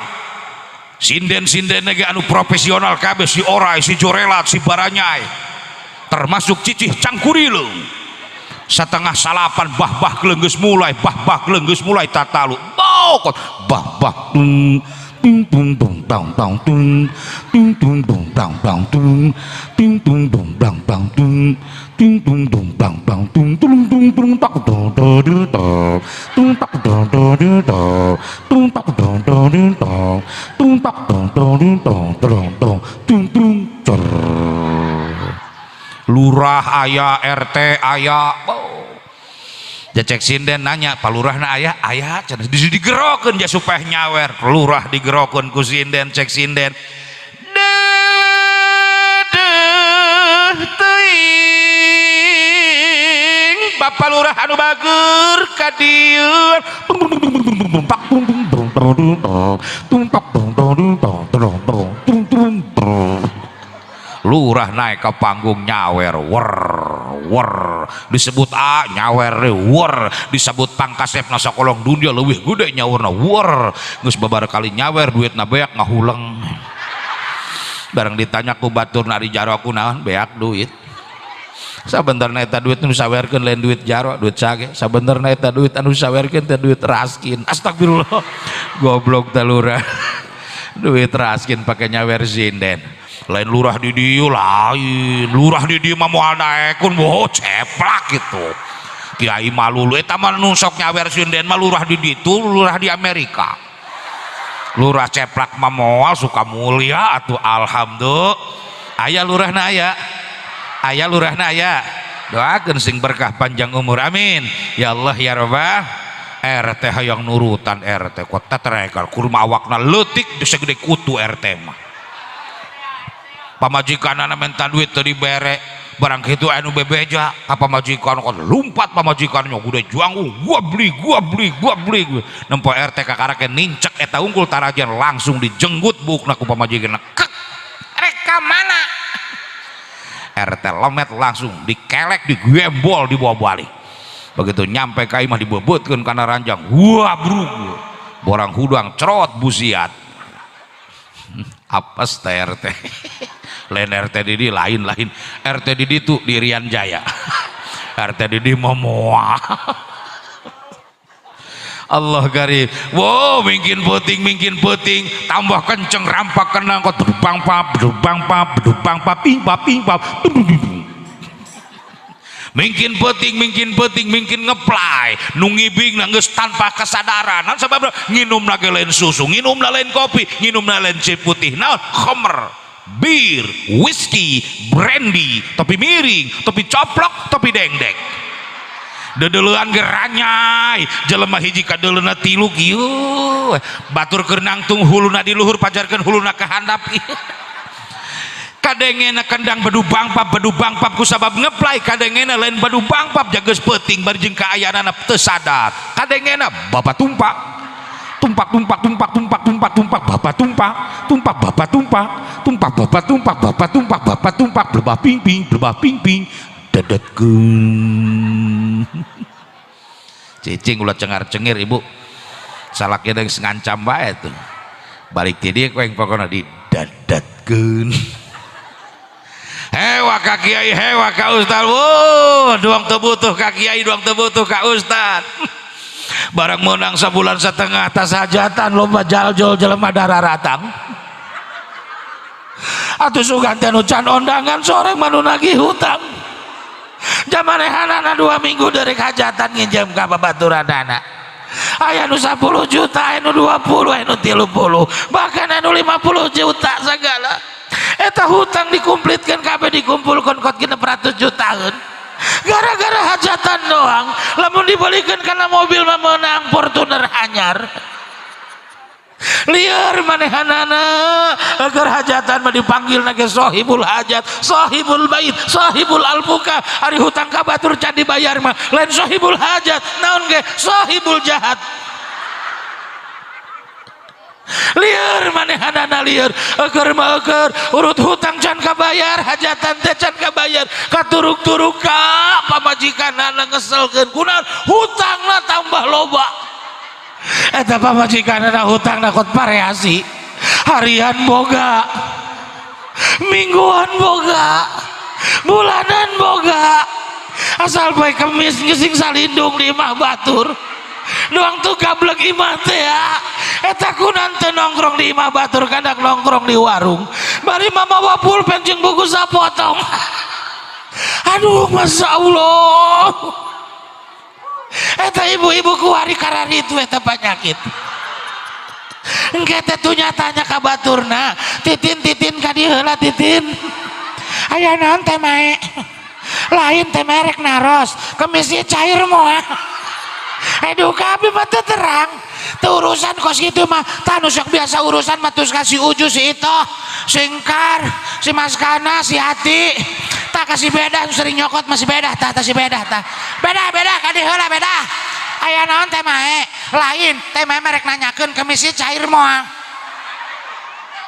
Speaker 1: Sinden-sinden ge anu profesional kabeh, si Orai, si Jorelat, si Baranyai, termasuk Cicih Cangkurileung. 7:30 bah-bah geus mulai, bah-bah geus mulai tatalu. Bokot bah-bah tung tung tung tung tang tang tung tung tung tung tang tang tung tung tung tung tang tang tung tung tung tung tang tang tung tung tung tung tak do do do do tung tak do do do do tung tak do do do do tung tak do do do do do tung tung tung. Lurah aya, RT aya. Jacek sinden nanya, Pak Lurahna aya? Aya cenah. Digerokeun ja supaya nyawer. Lurah digerokeun ku sinden, cek sinden. Dedeh teuing Bapak Lurah anu bager ka dieu. Lurah naik ke panggung nyawer wer wer, disebut A nyawer wer, disebut pangkasepna sakolong dunia leuwih gede nyawerna wer. Geus babar kali nyawer duitna beak ngahuleng. Bareng ditanya ku batur ari jaro kunaon beak duit. Sabenerna eta duit nu disawerkeun lain duit jaro, duit sage. Sabenerna eta duit anu disawerkeun teh duit raskin. Astagfirullah. Goblok teh lurah. Duit raskin pake nyawer sinden. Lain lurah di dieu lain, lurah di dieu mah moal daekun, boh ceplak gitu. Kiai malulu eta mah nu sok nyawer sinden mah lurah di ditu, lurah di Amerika. Lurah ceplak mah moal suka mulia atuh alhamdulillah. Aya lurahna aya. Aya lurahna aya. Doakeun sing berkah panjang umur amin. Ya Allah ya Rabbah. RT hayang nurutan RT kota terekal kurma awakna leutik segede kutu RT mah. Pamajikanana minta duit teu dibere, barang kitu anu bebeja ka pamajikan kok lumpat pamajikannya gede juang, gua beli gua beli gua beli. Nempo RT kakarake nincek eta unggul tarajan langsung dijenggut buukna ku pamajikanna. Kek rek ka mana? RT lemet langsung dikelek digembol dibawa balik. Begitu nyampe ka imah dibebetkeun kana ranjang, wah brug borang hudang cerot busiat. Apes teh RT. Lain RT Didi, lain-lain RT Didi tuh di Rian Jaya. RT Didi memoa. Allah karim. Wow, mingkin puting, tambah kenceng rampak kenang kok bang pap, bang pap, bang pap, ping pap, ping pap. Mingkin puting, mingkin puting, mingkin ngeplay, nu ngibing geus tanpa kesadaran. Naon sababna nginum lagi lain susu, nginum lain kopi, nginum lain cai putih. Naon? Khamr, bir, whisky, brandy, topi miring, topi coplok, topi dengdek. Dedeulean ge ranyai, jelema hiji kadeuleuna tilu kieu. Batur keur nangtung huluna di luhur pajarkeun huluna ka handap. Kadengena kendang bedu bangpap ku sabab ngeplay kadengena lain bedu bangpap jageus peuting bari jeung kaayaanana teu sadar. Kadengena bapak tumpak tumpak tumpak tumpak tumpak tumpak tumpak bapak tumpak tumpak bapak tumpak tumpak bapak tumpak bapak tumpak bapak tumpak berbah ping ping berbah ping ping dedetkeun. Cicing ulah cengar-cengir ibu. Salakina geus ngancam bae tuh. Balik ti dieu ku pokona didadatkeun. Hewa ka kiai, hewa ka ustad. Wuh, duang teu butuh ka kiai, duang teu butuh ka ustad. Barang menang sabulan setengah tas hajatan lomba jaljol jelema dararatang. Atuh sugan teh nu can ondangan sore mah nu nagih hutang.
Speaker 4: Jamanehanana 2 minggu dari hajatan nginjem ka babaturanana. Aya nu 10 juta, aya nu 20, aya nu 30, bahkan aya nu 50 juta segala. Eta hutang dikumplitkan kabeh, dikumpulkan kot 600 jutaan gara-gara hajatan doang. Lamun dibalikan karena mobil mah menang Fortuner anyar. Liar manehanana, agar hajatan mah dipanggil nage sohibul hajat, sohibul bait, sohibul alpuka. Ari hutang ka batur can dibayar mah lain sohibul hajat, naon ge, sohibul jahat. Liar manehanana, liar. Eker mah eker urut hutang can kabayar, hajatan teh can kabayar, katuruk-turuk ka pamajikanana, ngeselkeun kunaon hutangna tambah loba. Eta pamajikanana hutangna kot variasi, harian boga, mingguan boga, bulanan boga, asal poe Kemis ngising salindung di imah batur doang tuh. Gablek imah teh ya. Eta kunan teu nongkrong di imah batur, kadang nongkrong di warung bari mamawa pulpen jeung buku sapotong. Aduh, masya Allah, eta ibu-ibu kuari kararitu eta penyakit. Engke teh tuh nyatanya ka baturna, "Titin, Titin, ka dieu heula, Titin." "Aya naon, Teh Mae?" "Lain, Teh merek naros, kemis ieu cair moal?" Aduh, kami mah teu terang, teu urusan kos kitu mah. Tah, nu sok biasa urusan mah terus kasih uju si Ito, Singkar, si Maskana, si Hati. Tah, kasih beda, nu sering nyokot masih beda. Tah, tah si beda, tah. Beda, beda, ka dieu heula, beda. "Aya naon, Teh Mae?" "Lain, Teh Mae merek nanyakeun kemis ieu cair moal?"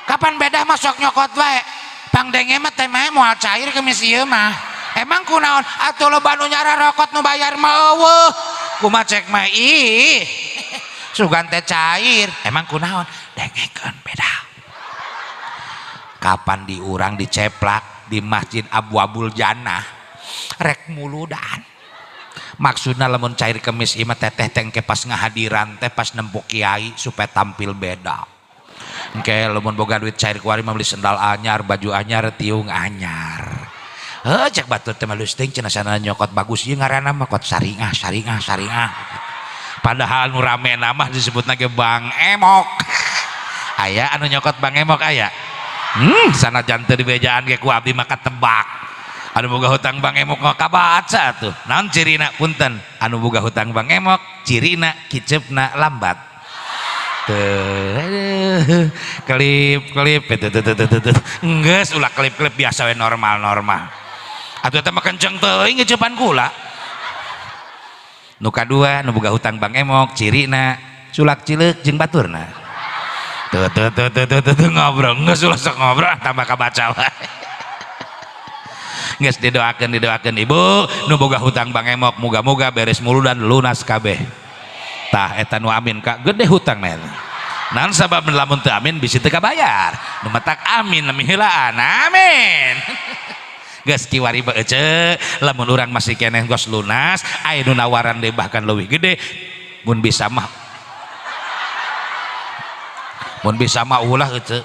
Speaker 4: Kapan beda mah sok nyokot wae. "Pangdenge mah Teh Mae moal cair kemis ieu mah." "Emang kunaon?" "Atuh loba nu nyararokot, nu bayar mah euweuh." "Kumaha cek mah?" "Ih, sugan teh cair." "Emang kunaon?" Dengekeun beda. Kapan di urang diceplak di Masjid Abu Abul Jannah rek muludan. Maksudna lamun cair kemis ieu mah teteh teh engke pas ngahadiran teh, pas nempuk kiai, supaya tampil beda. Engke lamun boga duit cair kuari mah beli sendal anyar, baju anyar, tiung anyar. Heuh, cek batur teh mah teuing cenah sana nyokot bagus ieu ngaranna mah kot saringah, saringah, saringah. Padahal nu rame mah disebutna ge Bang Emok. Aya anu nyokot Bang Emok aya? Sanajan teu dibejaan ge ku abdi mah katebak. Anu boga hutang Bang Emok mah kabaca tuh. Naon cirina, punten? Anu boga hutang Bang Emok cirina kiceupna lambat. Tuh, kelip kelip tuh tuh tuh tuh tuh. Geus ulah kelip-kelip, biasa we, normal-normal. Atuh eta mah kenceng teuing ngecepan kula. Nu kadua, nu boga hutang Bang Emok cirina culak cileuk jeung baturna. Tuh tuh tuh tuh tuh tuh, tuh ngobrol, geus ulah sok ngobrol, tambah kabaca wae. Geus didoakeun, didoakeun ibu nu boga hutang Bang Emok, moga-moga beres muludan lunas kabeh. Tah, eta nu amin ka gede hutangna eta. Naon sabab lamun teu amin bisi teu kabayar. Nu matak amin lami heulaan. Amin. Geus kiwari bae ece, lamun urang masih keneh geus lunas, aya nu nawaran deui bahkan leuwih gede, mun bisa mah ulah ece.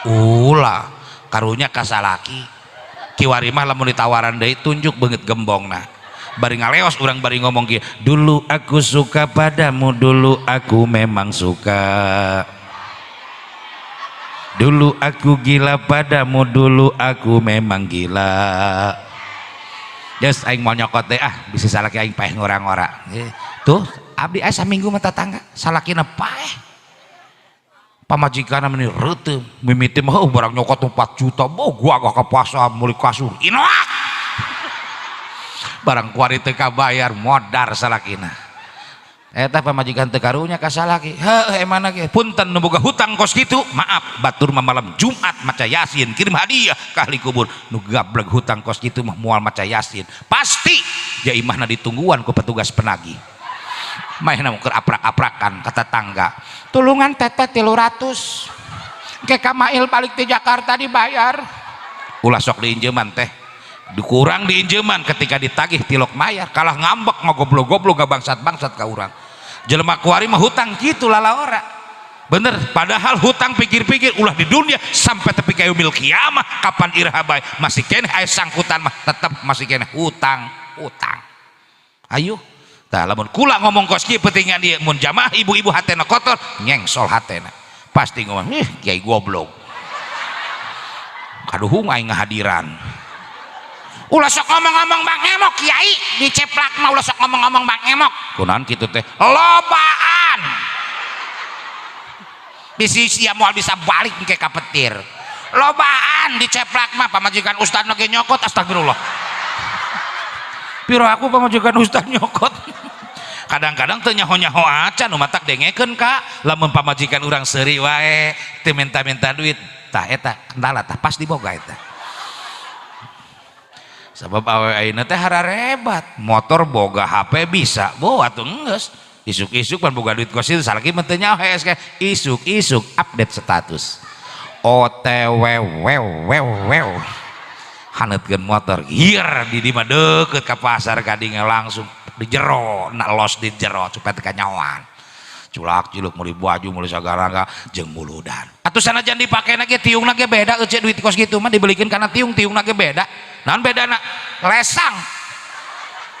Speaker 4: Ulah karunya ka salaki. Kiwari mah lamun ditawaran deui, tunjuk beungeut gembongna. Bari ngaleos urang bari ngomong kieu, "Dulu aku suka padamu, dulu aku memang suka. Dulu aku gila padamu, dulu aku memang gila." Geus, aing mau nyokot deh ah, bisa salaki aing paeh ngora-ngora. Tuh, abdi aya saminggu mah tetangga, salakina paeh. Pamajikanna meni reuteum, mimiti mah oh, barang nyokot 4 juta, boh gua gak ke pasar meuli kasur. Inoak. Barang kuari teu kabayar, modar salakina. Eta pamajikan teu karunya ka salaki. Heuh, emana ge? Punten, nu boga hutang kos kitu, maaf, batur mah malam Jumat maca Yasin, kirim hadiah ka ahli kubur. Nu gablek hutang kos kitu mah moal maca Yasin. Pasti ja imahna ditungguan ku petugas penagih. Maehna keur aprak-aprakan ka tetangga. "Tulungan teteh 300. Ke Kamail balik di Jakarta dibayar." Ulah sok diinjeman teh. Dikurang diinjeman, ketika ditagih tilok mayar, kalah ngambek, ngogoblok-goblok, gak bangsat-bangsat ka urang. Jelema kuari mah hutang kitu lalaora. Bener, padahal hutang pikir-pikir ulah di dunia sampai tepi ka yaumil kiamah, kapan iraha bae masih keneh aya sangkutan mah tetep masih keneh hutang.
Speaker 1: Utang. Ayo. Tah lamun kula ngomong kos kieu pentingan ieu mun jamaah ibu-ibu hatena kotor, nyengsol hatena. Pasti ngomong, "Ih, kiai goblok." Kaduhung aing ngahadiran.
Speaker 3: Ulah sok ngomong-ngomong Bang Emok kiai, diceplak mah ulah sok ngomong-ngomong Bang Emok.
Speaker 1: Kunaon kitu teh?
Speaker 3: Lobaan. Bisi sia moal bisa balik engke ka petir. Lobaan diceplak mah pamajikan ustad ge nyokot, astagfirullah.
Speaker 1: Piro aku pamajikan ustad nyokot. Kadang-kadang teu nyaho-nyaho acan nu matak dengekeun ka lamun pamajikan urang seuri wae teu minta-minta duit tah eta kendala tah pas diboga eta. Sabab awewe ayeuna teh hararebat, motor boga, HP bisa, boa atuh geus. Isuk-isuk pan boga duit kos itu salaki mah teu nyaho hees isuk-isuk update status. OTW wew wew wew. Haneutkeun motor, hieur di dieu mah deukeut ka pasar ka dieu langsung di jero, nak los di jero supaya teu kanyahoan. Culak ciluk meuli baju meuli sagala jeung muludan. Atuh sanajan dipake na ge tiungna ge beda eueuh duit kos kitu mah dibelikeun kana tiung, tiungna ge beda. Naon bedana? Lesang.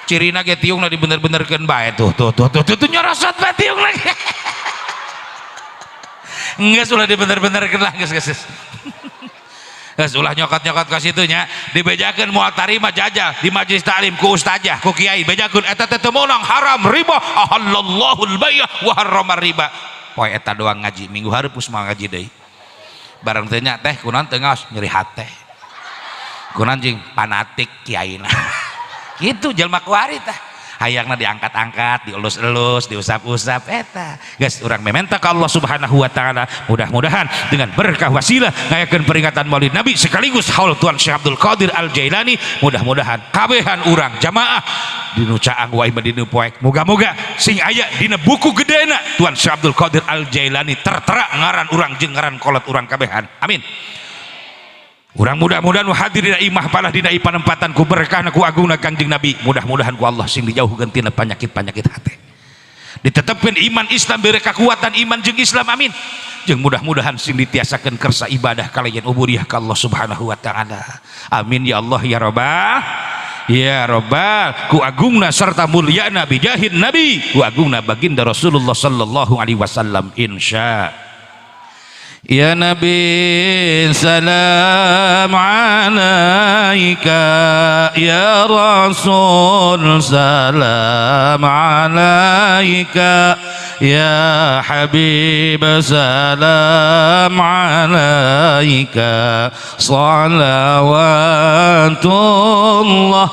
Speaker 1: Cirina ge tiungna dibener-benerkeun bae tuh tuh tuh tuh tuh, tuh nyorosot bae tiungna ge. Geus ulah dibener-benerkeun lah geus geus. Geus ulah nyokot-nyokot ka situ nya, dibejakeun moal tarima jajal di majelis taklim ku ustazah ku kiai bejakeun eta teh teu meunang haram riba ahallallahul bai'a wa harramar riba. Poe eta doang ngaji minggu hareup geus moal ngaji deui. Bareng teh nya teh kunaon teu ngaos nyeri hate. Kunaon jeung fanatik kiaina. Kitu jelema kuari tah. Hayangna diangkat-angkat, dielus-elus, diusap-usap eta. Geus urang mementa ka Allah Subhanahu wa taala, mudah-mudahan dengan berkah wasilah ngayakeun peringatan Maulid Nabi sekaligus haul Tuan Syekh Abdul Qadir Al Jailani, mudah-mudahan kabehan urang jamaah dinu caang wae dinu poek. Moga-moga sing aya dina buku gedena Tuan Syekh Abdul Qadir Al Jailani tertera ngaran urang jeung ngaran kolot urang kabehan. Amin. Urang mudah-mudahan hadir dina imah palah dina panempatan ku berkahna ku agungna Kangjeng Nabi. Mudah-mudahan ku Allah sing dijauhkeun tina penyakit-penyakit hati. Ditetepkeun iman Islam bere kekuatan iman jeung Islam amin. Jeung mudah-mudahan sing ditiasakeun kersa ibadah kalayan ubudiyah ka Allah Subhanahu wa taala. Amin ya Allah ya Rabbal ya Rabbal ku agungna serta mulyana bijahin Nabi ku agungna baginda Rasulullah sallallahu alaihi wasallam insya. Ya Nabi salam alaika ya Rasul salam alaika ya Habib salam alaika salawatullah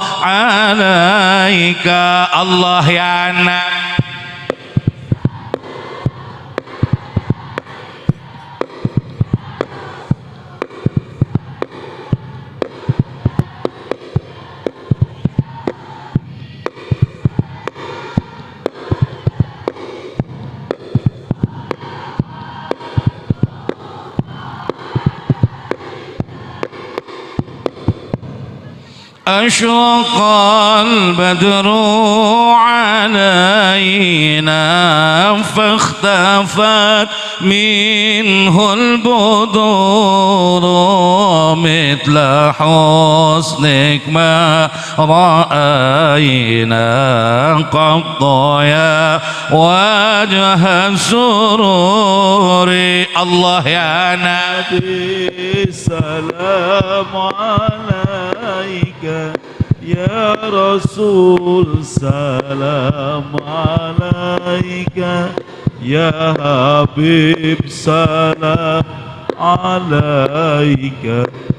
Speaker 1: alaika Allah ya Nabi. أشرق البدر علينا فاختفت منه البدور مثل حسنك ما رأينا قط يا وجه السرور الله يا نبي
Speaker 5: سلام عليك يا رسول سلام عليك يا حبيب سلام عليك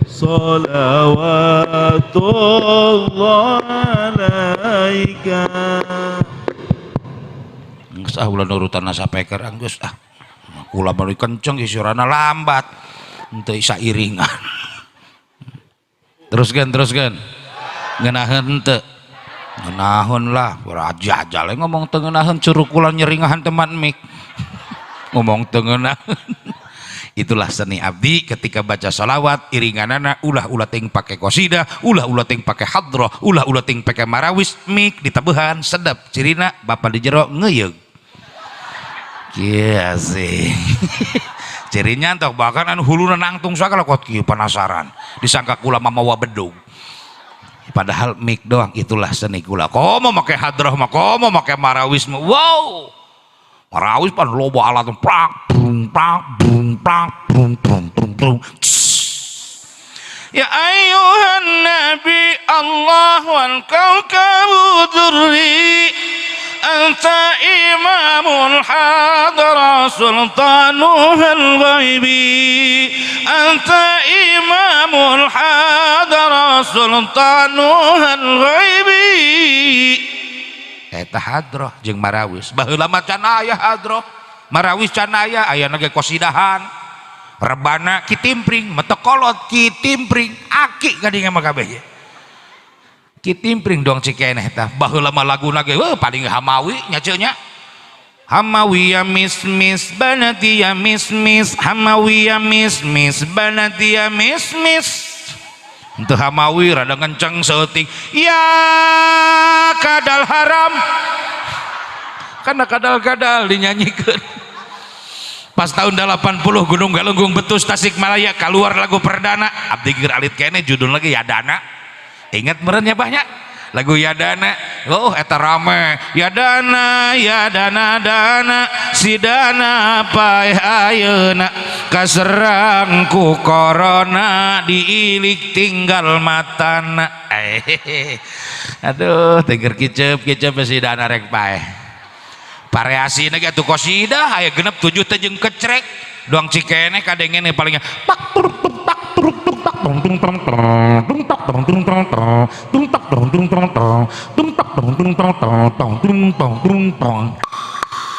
Speaker 5: صلوات الله عليك.
Speaker 1: Geus ah ulah nurutan sapeker geus ah kula bari kenceng isurana lambat henteu sairingan. Teruskan ngeunaheun teu ngeunaheun lah raja aja ngomong teu ngeunaheun curug kula nyeringahan teman mik ngomong teu ngeunaheun. Itulah seni abdi ketika baca salawat iringanana ulah-ulah ting pake qasidah, ulah-ulah ting pake hadroh, ulah-ulah ting pake marawis, mik ditabehan sedap cirina bapak di jero ngeuyeug. Kieu sih. Cirinya entok bahkan anu huluna nangtung sagala kot kieu penasaran disangka kula mamawa bedug. Padahal mic doang. Itulah seni kula. Komo make hadroh mah, komo make marawis mah. Wow, marawis pan loba alat, prak brung prak brung prak brung brung brung brung. Ya ayyuhan nabi Allah wal kawkabu durri, anta imamul hadra sultanuhal ghaibi, anta imamul hadra sultanuhal ghaibi. Eta hadroh jeung marawis. Baheula mah can aya hadroh, marawis can aya, ayana ge kosidahan, rebana, kitimpring, metekolot kitimpring, aki kadinga mah kabeh kitimpring dong cikeneh tah. Baheula mah laguna ge weuh paling Hamawi nya ceu nya. Hamawi ya mis mis banati ya mis mis, Hamawi ya mis mis banati ya mis mis. Untuk Hamawi rada kenceng seutik ya kadal haram, karena kadal-kadal dinyanyikan. Pas tahun 80 Gunung Galunggung Betus Tasikmalaya keluar lagu perdana abdi keur alit kene, judul lagi Yadana. Ingat merenya banyak lagu Yadana. Oh, eta rame Yadana, Yadana dana sidana paeh ayeuna kaserang ku corona diilik tinggal matana. Eh, aduh, tinggal kicep kicep sidana rek paeh. Variasi ge atuh kosidah aya genep tujuh teh jeung kecrek doang cikene kadengene palingnya pak turuk tuk tak turuk tuk tak tong tung tong tong tung tak tong tung tong tong tung tak tong tung tong tong tung tak tong tung tong tong tong tung tong tung tong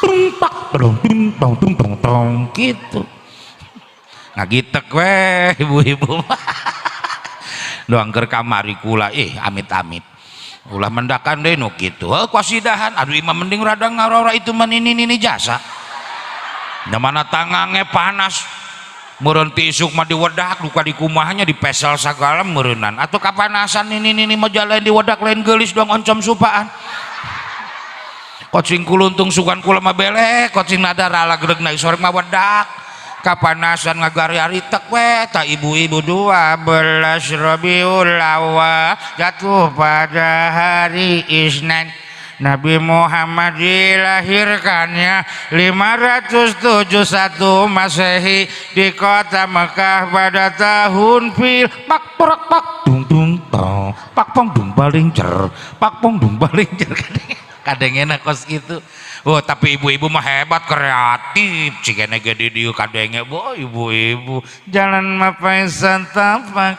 Speaker 1: tung tak tong tung tong tung tong tong gitu. Ngagitek weh ibu-ibu doang keur kamari kula ih amit-amit ulah mendakan deh nu kitu. Heuh, kosidahan aduh imah mending rada ngarora itu mah nini nini jasa da mana tangange panas meureun ti isuk mah diwedak duka di kumahnya dipesel sagala meureunan atau kapanasan nini nini mah jalan diwedak lain geulis doang oncom supaan kocing kuluntung sugan kula mah belek kocing nada rala greg na sore mah wedak kapanasan ngagari-ari tek we ta ibu-ibu. 12 Rabiul Awal jatuh pada hari Isnin, Nabi Muhammad dilahirkannya 571 Masehi di kota Mekah pada tahun fil. Pak porak pak dung dung tong pak pong dung paling cer pak pong dung paling cer, kadang enak kos gitu. Oh, tapi ibu-ibu mah hebat kreatif cikene gede dieu kadenge boh ibu-ibu jalan mapai santapak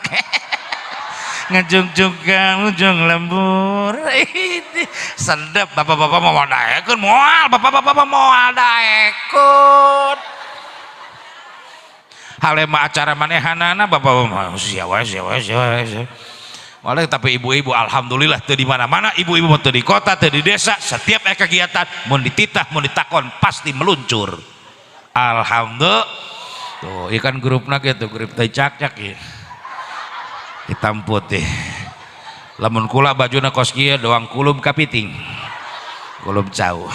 Speaker 1: ngejung juga ujung lembur ini sedap. Bapak-bapak mau daekun moal, bapak-bapak moal daekun halema acara manehanana bapak-bapak siapa siapa siapa siapa. Oleh tapi ibu-ibu alhamdulillah teu di mana-mana ibu-ibu teu di kota teu di desa setiap aya kegiatan mun dititah mun ditakon pasti meluncur. Alhamdulillah. Tuh ikan grupna gitu grup teh cak-cak ya hitam putih. Lamun kula bajuna kos kieu doang kulum kapiting kulum cau.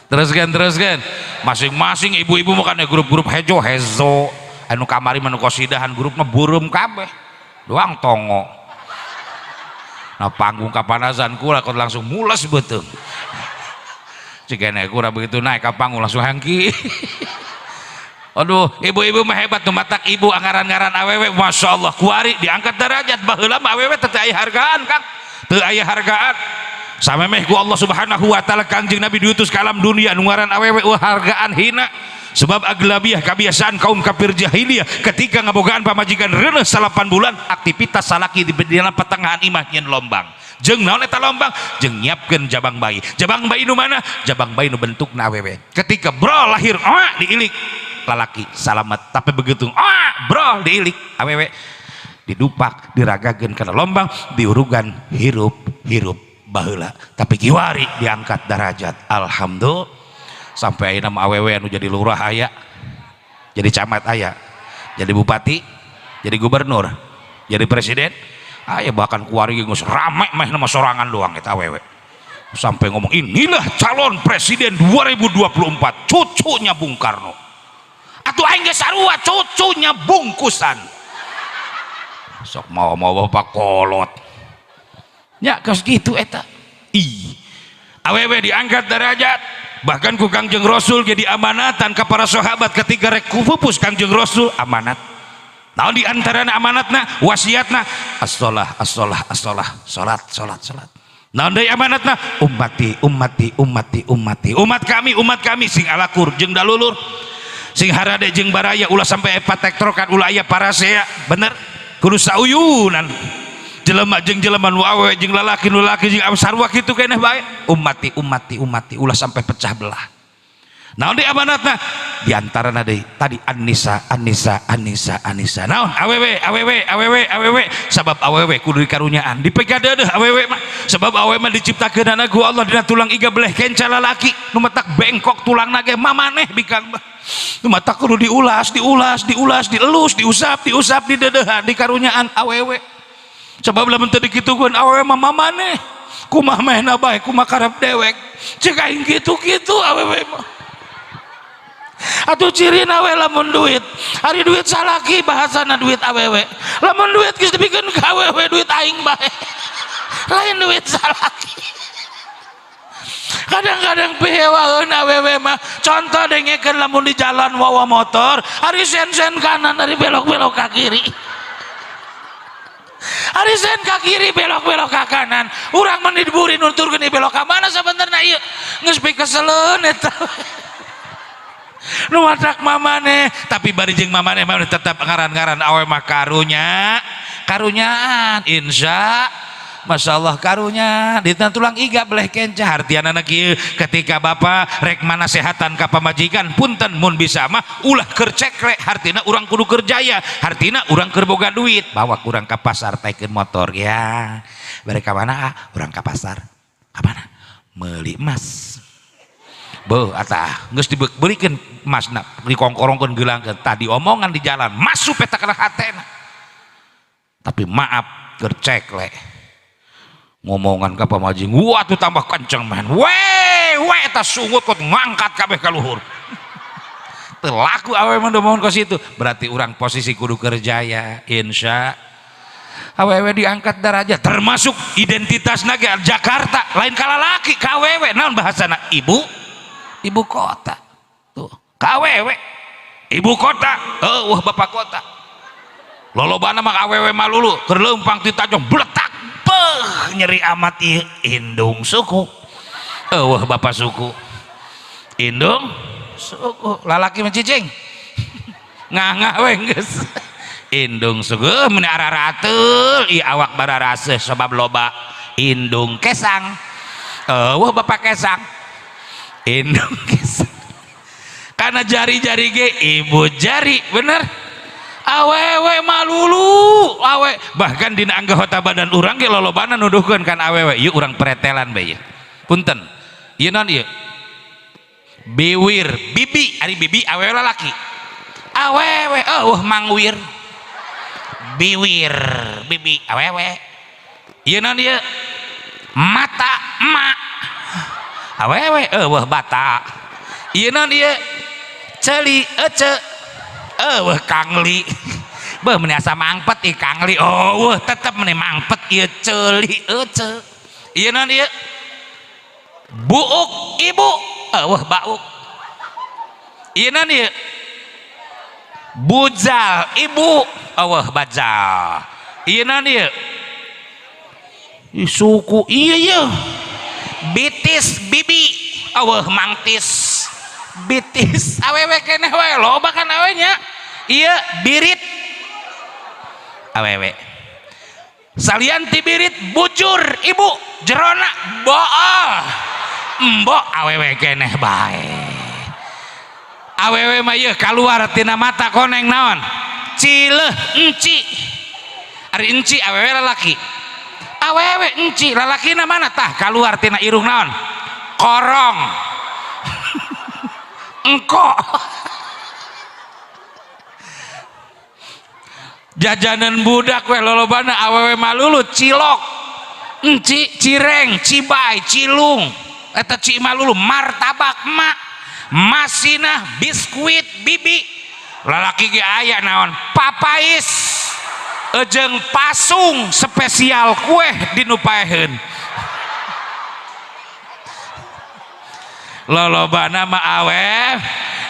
Speaker 1: Teruskan teruskan masing-masing ibu-ibu makanya grup-grup hejo hezo anu kamari manu kosidahan grupna bureum kabeh doang tongo. Nah panggung kapanasan kula kok langsung mules beuteung cigene kula begitu naik ka panggung langsung hangki. Aduh, ibu-ibu mah hebat tuh matak ibu anggaran-ngaran awewe masya Allah kuari diangkat derajat. Baheula mah awewe teu aya hargaan Kang, teu aya hargaan samemeh ku Allah Subhanahu wa taala Kangjeng Nabi diutus ka alam dunia nu ngaran awewe hargaan hina. Sebab aglabiah kebiasaan kaum kafir jahiliyah ketika ngabogaan pamajikan reuneuh 8 bulan aktivitas salaki di dalam pertengahan imah nyeun lombang. Jeung naon eta lombang? Jeung nyiapkeun jabang bayi. Jabang bayi nu mana? Jabang bayi nu bentukna awewe. Ketika bro lahir oa diilik lalaki salamet, tapi begitu oa bro diilik awewe didupak diragakeun kana lombang diurugan hirup hirup baheula. Tapi kiwari diangkat derajat. Alhamdulillah. Sampai ayeuna mah awewe anu jadi lurah aya, jadi camat aya, jadi bupati, jadi gubernur, jadi presiden aya, bahkan kuari geus rame meh nama sorangan doang eta awewe. Sampai ngomong inilah calon presiden 2024 cucunya Bung Karno. Atuh aing geus sarua cucunya bungkusan. Sok mau-mau bapak kolot. Nya kos kitu eta. Ih. Awewe diangkat derajat. Bahkan ku Kangjeng Rasul jadi amanatan ke para sahabat ketika rek pupus Kangjeng Rasul amanat. Naon di antarana amanatna, wasiatna as-shalah, as-shalah, as-shalah, salat, salat, salat. Naon deui amanatna? Ummati, ummati, ummati, ummati. Umat kami sing alakur jeung dalulur. Sing harade jeung baraya ulah sampai patektrokan ulah aya parasea, bener? Kudu sauyunan. Jelema jeung jelema nu awewe jeung lalaki nu lalaki jeung sarua kitu keneh bae. Ummati, ummati, ummati ulah sampai pecah belah. Naon deui amanatna? Di antarana deui tadi an-nisa, an-nisa, an-nisa, an-nisa. Naon? Awewe, awewe, awewe, awewe. Sabab awewe kudu dikarunyaan. Dipegadeudeuh awewe mah. Sebab awewe mah diciptakeunana ku Allah dina tulang iga beleh kenca lalaki. Nu matak bengkok tulangna ge mamaneh bikang mah. Nu matak kudu diulas, diulas, diulas, dielus, diusap, diusap, dideudeuhan, dikarunyaan awewe. Sebab lamun teu dikitukeun awewe mah mamaneh. Kumaha mehna bae, kumaha karep dewek. Ceuk aing kitu-kitu awewe mah. Atuh cirina we lamun duit. Ari duit salaki bahasana duit awewe. Lamun duit geus dibikeun ka awewe duit aing bae. Lain duit salaki. Kadang-kadang pihewaeun awewe mah. Contoh dengekeun lamun di jalan wawa motor, ari sen-sen kanan, ari belok-belok ka kiri. Ari sen ka kiri belok-belok ka kanan. Urang mah diburi nuturkeun belok ka mana sabenerna ieu. Geus pikeseleun eta. Nu matak mamane, tapi bari jeung mamane mah tetap ngaran-ngaran awe mah karunya, karunyaan insya Masya Allah karunya di tulang iga beleh kenca hartiana kieu ketika bapak rek manasehatan ka pamajikan punten mun bisa mah ulah keur cekrek hartina urang kudu keur jaya hartina urang keur boga duit bawa kurang ka pasar taikeun motor ya bari ka mana ah urang ka pasar ka mana meuli emas beuh atah geus dibeukeun emasna dikongkorongkeun geulangkeun tadi omongan di jalan masuk peta kana hatena tapi maaf keur ceklek ngomongan ka pamajing wah tuh tambah kenceng man we we eta sungut kot ngangkat kabeh ka luhur teu laku awewe mah mohon ka situ berarti urang posisi kudu kerjaya insya awewe diangkat derajat termasuk identitas naga Jakarta lain kalalaki ka awewe naon bahasana ibu ibu kota tuh ka awewe ibu kota wah bapak kota lolobana mah awewe malulu keur leumpang ti tajong bletak beuh nyeri amat ieu indung suku eueuh bapak suku indung suku lalaki mah cicing ngah-ngah we geus indung suku meuni ararateul ieu awak bararaseuh sabab loba indung kesang eueuh bapak kesang indung kesang karena jari-jari ge ibu jari bener awewe malulu awe bahkan dina anggota badan urang ge lolobana nuduhkeun kan awewe ieu urang pretelan bae ieu punten ieu naon ieu biwir bibi ari bibi awewe lalaki awewe eueuh mangwir biwir bibi awewe ieu naon ieu mata emak awewe eueuh bata ieu naon ieu ceuli ece eueuh kangli beuh meuni asa mangpet ieu kangli eueuh tetep meuni mangpet ieu ceuli ece ieu naon ieu buuk ibu eueuh bauk ieu naon ieu bujal ibu eueuh bajal ieu naon ieu suku ieu ieu bitis bibi eueuh mangtis bitis awewe keneh wae loba kan awenya ieu birit awewe salian ti birit bujur ibu jerona bool embok awewe keneh bae awewe mah ieu kaluar tina mata koneng naon cileuh enci ari enci awewe lalaki awewe enci lalakina mana tah kaluar tina irung naon korong engko jajanan budak we lolobana awewe malulu cilok enci cireng cibai cilung eta ci malulu martabak mak masinah biskuit bibi lalaki ge aya naon papais Ejeng pasung spesial kue di nu paeheun. Lolobana mah awewe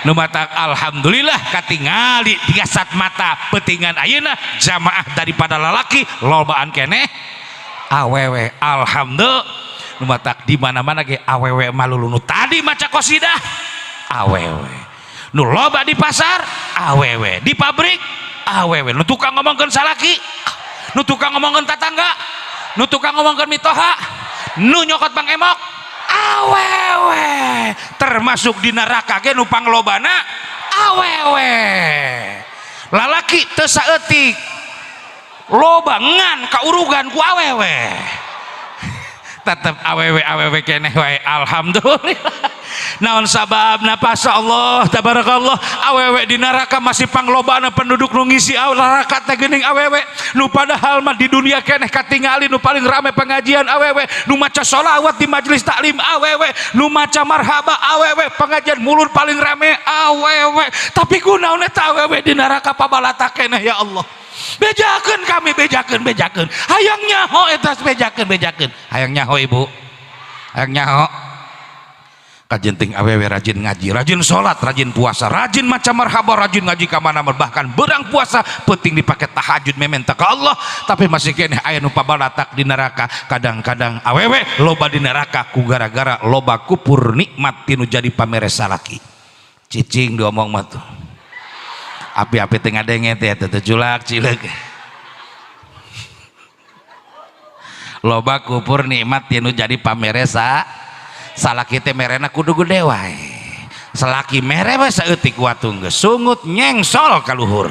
Speaker 1: nu matak alhamdulillah katingali kasat mata peutingan ayeuna jamaah daripada lalaki lobaan keneh awewe. Alhamdulillah nu matak di mana-mana ge awewe malulu nu tadi maca qasidah awewe, nu loba di pasar awewe, di pabrik awewe, nu tukang ngomongkeun salaki, nu tukang ngomongkeun tatangga, nu tukang ngomongkeun mitoha, nu nyokot bang emok awewe, termasuk di neraka ge nu panglobana awewe. Lalaki teu saeutik loba ngan kaurugan ku awewe, tetep awewe awewe keneh wae. Alhamdulillah. Naon sababna? Pasha Allah tabarakallah, awewe di neraka masih panglobana penduduk nu ngisi neraka teh geuning awewe, nu padahal mah di dunia keneh katingali nu paling rame pengajian awewe, nu maca sholawat di majelis taklim awewe, nu maca marhaba awewe, pengajian mulut paling rame awewe, tapi kunaon eta awewe di neraka pabalata keneh ya Allah. Bejakeun kami, bejakeun, bejakeun, hayang nyaho eta bejakeun, bejakeun, hayang nyaho ibu, hayang nyaho. Kajenting awewe rajin ngaji, rajin sholat, rajin puasa, rajin maca marhaba, rajin ngaji ka mana-mana, bahkan berang puasa penting dipakai tahajud mementa ka Allah, tapi masih keneh aya nu pabalatak di neraka. Kadang-kadang awewe loba di neraka ku gara-gara loba kupur nikmat tinu jadi pamere salaki. Cicing diomong mah tuh. Api-api teu ngadenge teh teu julak cileuk. Loba kupur nikmat tinu jadi pamere salaki teh merena kudu gede wae. Salaki mere we saeutik watu geus sungut nyengsol ka luhur.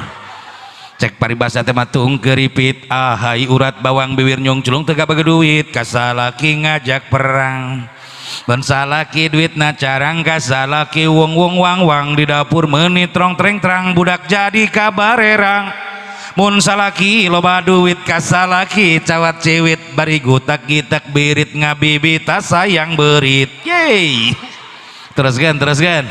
Speaker 1: Cek paribasa teh mah tung keripit ahai urat bawang bibir nyungculung teu gabage duit ka salaki ngajak perang. Ban salaki duitna carang ka salaki wong-wong wang-wang di dapur meuni trong treng trang budak jadi kabarerang. Mun salaki loba duit ka salaki cawat ciwit bari gutak gitak birit ngabibita sayang berit. Yeay. Teruskan, teruskan.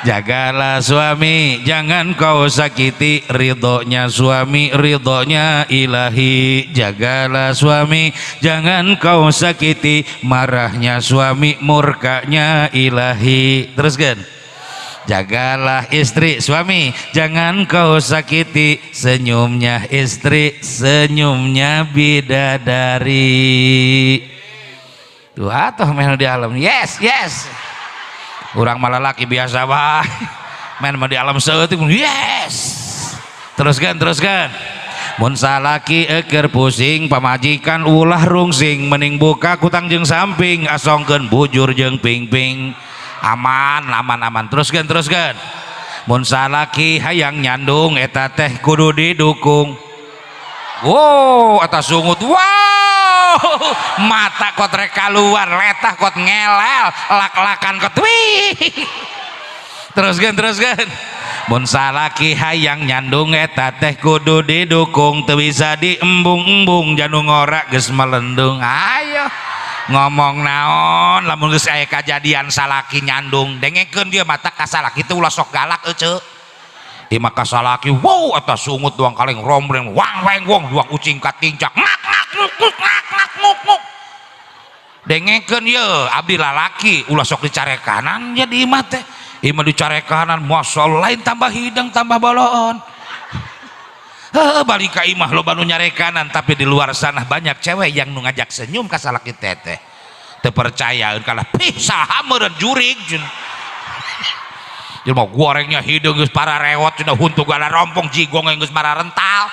Speaker 1: Jagalah suami, jangan kau sakiti, ridhonya suami, ridhonya ilahi. Jagalah suami, jangan kau sakiti, marahnya suami, murkanya ilahi. Teruskan. Jagalah istri, suami, jangan kau sakiti, senyumnya istri, senyumnya bidadari. Tuh atuh main di alam. Yes, yes. Urang malah laki biasa wae. Main mah di alam seutik. Yes. Teruskan, teruskan. Mun salaki eker pusing, pamajikan ulah rungsing, mending buka kutang jeung samping, asongkeun bujur jeung pingping. Aman, aman, aman. Teruskan, teruskan. Mun salaki hayang nyandung eta teh kudu didukung. Wow, eta sungut. Wow, mata kot rek kaluar, letah kot ngelel, lak-lakan kot wih. Teruskan, teruskan. Mun salaki hayang nyandung eta teh kudu didukung, teu bisa diembung-embung, janu ngorak geus melendung. Ayo ngomong naon lamun geus aya kajadian salaki nyandung, dengekeun dia mata ka salaki teh ulah sok galak euceu. Ieu mah ka salaki wow eta sungut doang kaleng rombreng wang weng wong duang ucing katincak ngak ngak nguk nguk ngak ngak nguk nguk. Dengekeun ye abdi lalaki ulah sok dicarekanan jadi imah teh. Imah dicarekanan masyaallah lain tambah hidang tambah boloon. Heuh balik ka imah loba nu nyarekanan, tapi di luar sana banyak cewek yang nu ngajak senyum ka salaki teteh. Teu percayaeun kalah pih saha meureun jurig cenah. Jelema gorengnya hideung geus pararewot cenah huntu gala rompong jigong geus mararental.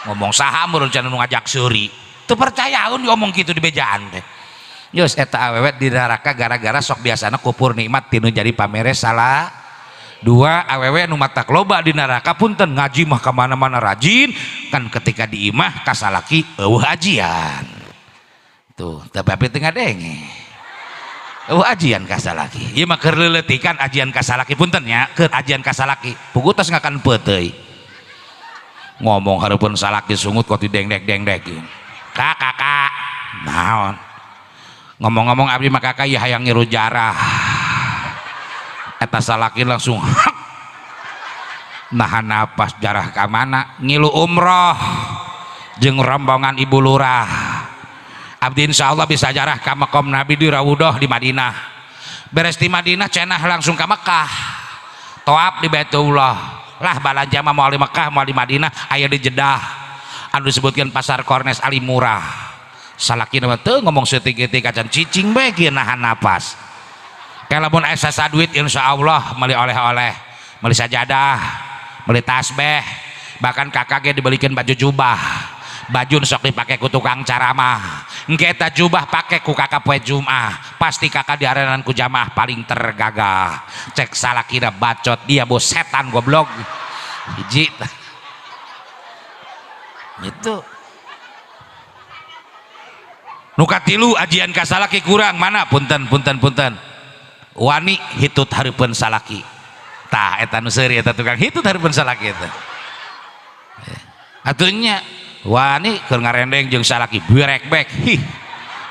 Speaker 1: Ngomong saha meureun cenah nu ngajak seuri. Teu percayaeun diomong kitu di bejaan teh. Geus eta awewe di neraka gara-gara sok biasana kupur nikmat tinu jadi pamere salah. Dua awewe nu matak loba di neraka punten ngaji mah ka mana-mana rajin kan ketika di imah ka salaki eueuh ajian. Tuh, tapi teu ngadenge. Eueuh ajian ka salaki. Ieu mah keur leuleutikan ajian ka salaki punten nya, keur ajian ka salaki. Puguh tos ngakan peuteuy. Ngomong hareupeun salaki sungut kok didengdek-dengdekin. Kak, kakak. Naon? Ngomong-ngomong abdi mah kakak ieu hayang ngiru jarah. Eta salaki langsung hak. Nahan napas jarah ka mana? Ngilu umroh. Jeung rombongan Ibu Lurah. Abdi insyaallah bisa jarah ka makom Nabi di Raudhah di Madinah. Beres di Madinah cenah langsung ka Mekah. Toab di Baitullah. Lah balanja mah moal di Mekah, moal di Madinah, aya di Jeddah. Anu disebutkeun pasar Kornes Ali Murah. Salakina mah teu ngomong seutik-eutik acan cicing bae kieu nahan napas. Kalamun aya sasa duit insyaallah meuli oleh-oleh, meuli sajadah, meuli tasbih, bahkan kakak ge dibelikan baju jubah. Baju sok dipake ku tukang caramah. Engke eta jubah pake ku kakak poe Jumat, pasti kakak diarenan ku jamaah paling tergagah. Cek salakina bacot dia bos setan goblok. Hiji itu. Nu katilu ajian ka salaki kurang mana punten punten punten. Wani hitut hareupeun salaki. Tah eta nu seuri eta tukang hitut hareupeun salaki eta. Atuh nya wani keur ngarendeng jeung salaki berek bek hih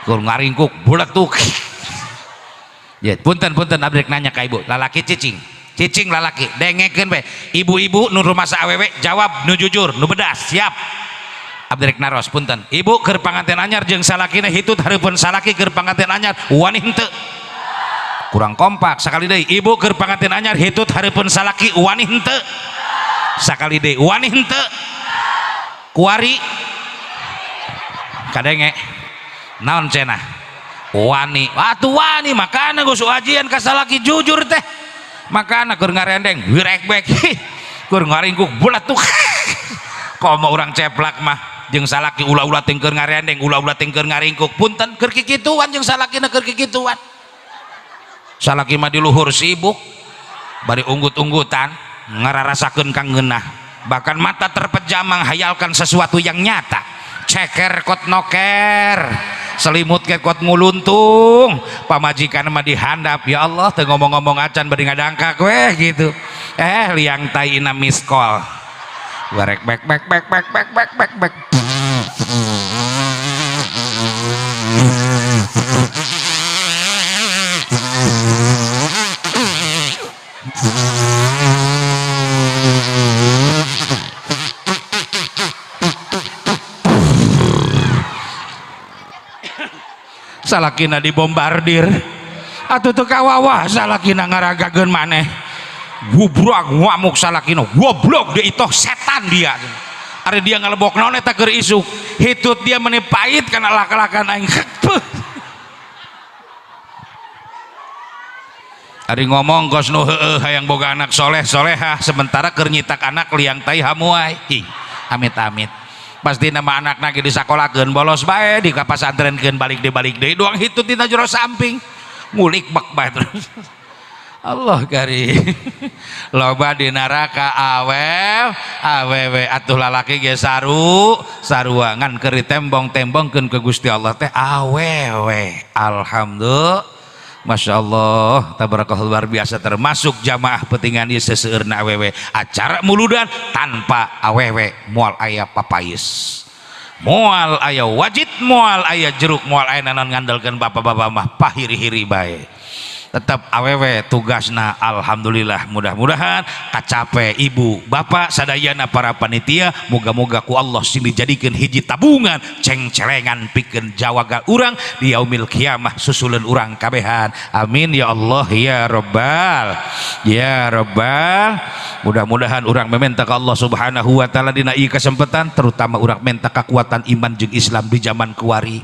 Speaker 1: keur ngaringkuk buletuk. Ya punten punten abdi rek nanya ka ibu, lalaki cicing. Cicing lalaki dengekeun we. Ibu-ibu nu rumasa awewe jawab nu jujur, nu bedas, siap. Abdi rek naros punten. Ibu keur panganten anyar jeung salakina hitut hareupeun salaki keur panganten anyar wani henteu. Kurang kompak sakali deui. Ibu keur panganten anyar hitut hareupeun salaki wani henteu. Sakali deui wani henteu. Kuari kadenge naon cenah wani atuh wani makana geus ujian ka salaki jujur teh makana keur ngarendeng wirek bek keur ngaringkuk buletuk komo urang ceplak mah jeung salaki ulah-ulah teh keur ngarendeng ulah-ulah teh keur ngaringkuk punten keur kikituan jeung salakina keur kikituan salaki mah di luhur sibuk bari unggut-unggutan ngararasakeun ka ngeunah bahkan mata terpejam menghayalkan sesuatu yang nyata ceker kot noker selimut ke kot nguluntung pamajikan mah dihandap ya Allah teu ngomong-ngomong acan bari ngadangkak weh gitu liang tai ina miss call barek bek bek bek bek bek bek bek bek salakina dibombardir atuh teu kawawah salakina ngaragageun maneh gubrak ngamuk salakina goblok dia itoh setan dia ari dia ngalebok naon eta keur isuk hitut dia meni pahit kana lak-lakan aing ari ngomong kos nu heueuh hayang boga anak soleh solehah sementara keur nyitak anak liang tai hamuai ih amit-amit pasti nama anak lagi disakolakeun bolos bae di kapasantrenkeun balik deui doang hitut dina jero samping ngulik bek bae terus Allah kari loba di neraka awew awewe atuh lalaki ge saru sarua ngan keur ditembong-tembongkeun ke Gusti Allah teh awewe alhamdulillah Masya Allah tabarakallah luar biasa termasuk jamaah petingan ieu seseueurna awewe acara muludan tanpa awewe moal aya papais moal aya wajit moal aya jeruk moal aya naon ngandelkeun bapak-bapak mah pahiri-hiri bae tetap awewe tugasna alhamdulillah mudah-mudahan kacape ibu bapak sadayana para panitia moga-moga ku Allah sing dijadikeun hiji tabungan cengcelengan pikeun jawaga urang di yaumil kiamah susuleun urang kabehan amin ya Allah ya rabbal ya rabbal mudah-mudahan urang meminta ka Allah subhanahu wa taala dina ieu kesempatan terutama urang minta kekuatan iman jeung Islam di zaman kuari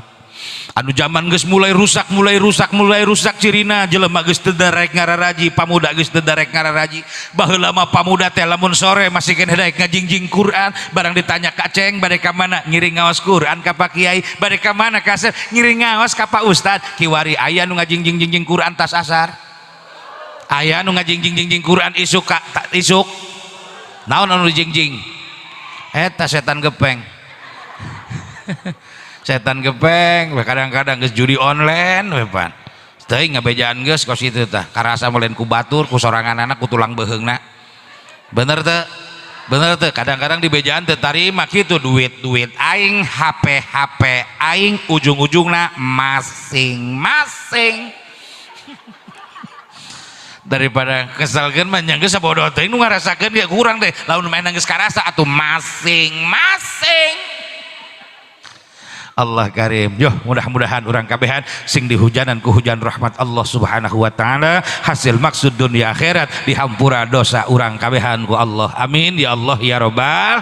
Speaker 1: anu zaman geus mulai rusak mulai rusak mulai rusak cirina jelema geus teu darek ngararaji pamuda geus teu darek ngararaji baheula mah pamuda teh lamun sore masih keneh daek ngajingjing Quran barang ditanya ka Ceng bade ka mana ngiring ngaos Quran ka Pak Kiai bade ka mana ka Asep ngiring ngaos ka Pak Ustad kiwari aya nu ngajingjing-jingjing Quran tas asar aya nu ngajingjing-jingjing Quran isuk ka isuk naon anu dijingjing eta setan gepeng setan gepeng kadang-kadang geus judi online we pan teuing ngabejaan geus kos kitu tah karasa mah lain ku batur ku soranganana ku tulang beuheungna bener teu bener teu kadang-kadang di bejaan teu tarima kitu duit-duit aing HP-HP aing ujung-ujungna masing-masing daripada keselkeun mah nya geus sabodoh teuing nu ngarasakeun ge kurang teh lamun main geus karasa atuh masing-masing. Allah karim. Yo mudah-mudahan urang kabehan sing dihujanan ku hujan rahmat Allah Subhanahu wa taala, hasil maksud dunia akhirat dihampura dosa urang kabehan ku Allah. Amin ya Allah ya rabbal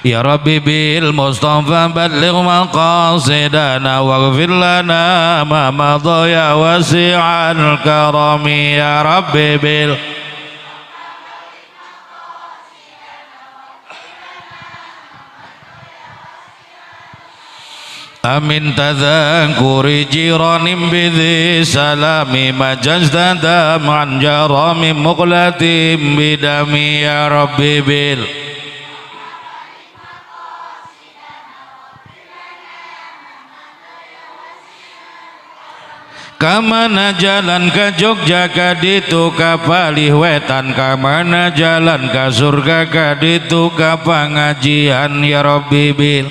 Speaker 1: ya Rabbi bil Mustafa balligh maqasidana waghfir lana ma madha ya wasi'al karami ya Rabbi bil amin tadhakuri jiranim bidhi salami majazdada man jarami muqlatim bidami ya Rabbi bil kamana jalan ke Jogja kaditu ka Palih Wetan, kamana jalan ka surga kaditu ka pengajian ya Rabbi bil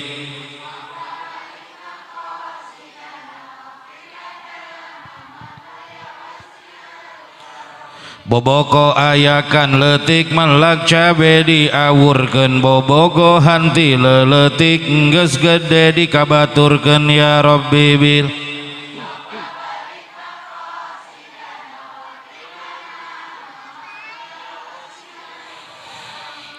Speaker 1: boboko ayakan letik melak cabe diawurkeun bobogo hanti leletik geus gede dikabaturkeun ya Rabbi bil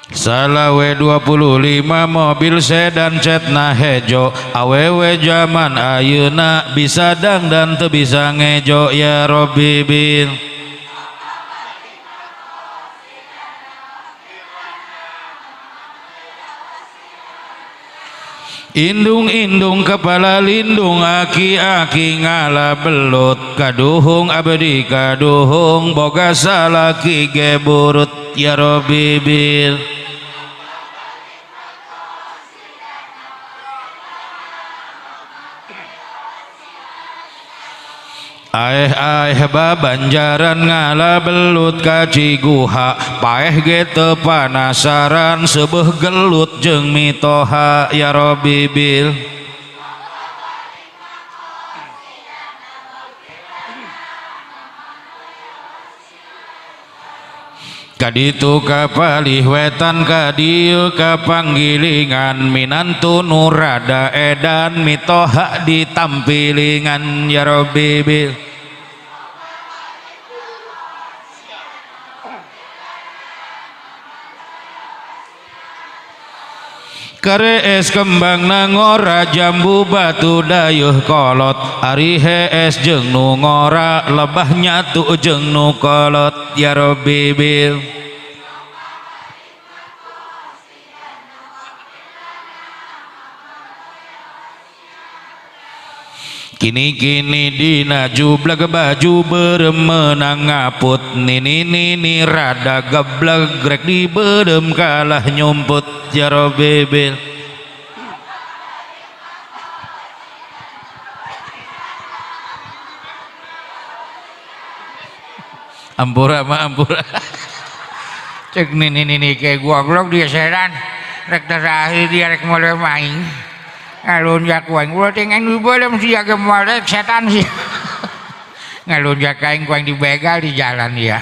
Speaker 1: salawe 25 mobil sedan cetna hejo awewe jaman ayeuna bisa dangdan teu bisa ngejo ya Rabbi bil indung-indung kepala lindung aki-aki ngala belut kaduhung abdi kaduhung boga salaki geburut ya Rabbi bil aeh aeh babanjaran ngala belut ka Ciguha paeh ge teu panasaran seubeuh gelut jeung mitoha ya Rabbi bil kaditu ka Palih Wetan kadieu ka Panggilingan minantu nu rada edan mitoha ditampilingan ya Rabbi bil karees kembang nangora jambu batu dayeuh kolot ari hees jeung nu ngora lebah nyatu jeung nu kolot ya Rabbi bil kini-kini dina jublag baju beremenang ngaput nini nini rada gebleg rek diberem kalah nyumput ya Rabbi bil ampura mah ampura
Speaker 3: cek nini nini kayak goblok dia setan rek terakhir dia rek mulai main ngalunjak waeng ulah teh ngan dibelem sia ge moal rek setan sih ngalunjak aing ku aing dibegal di jalan ya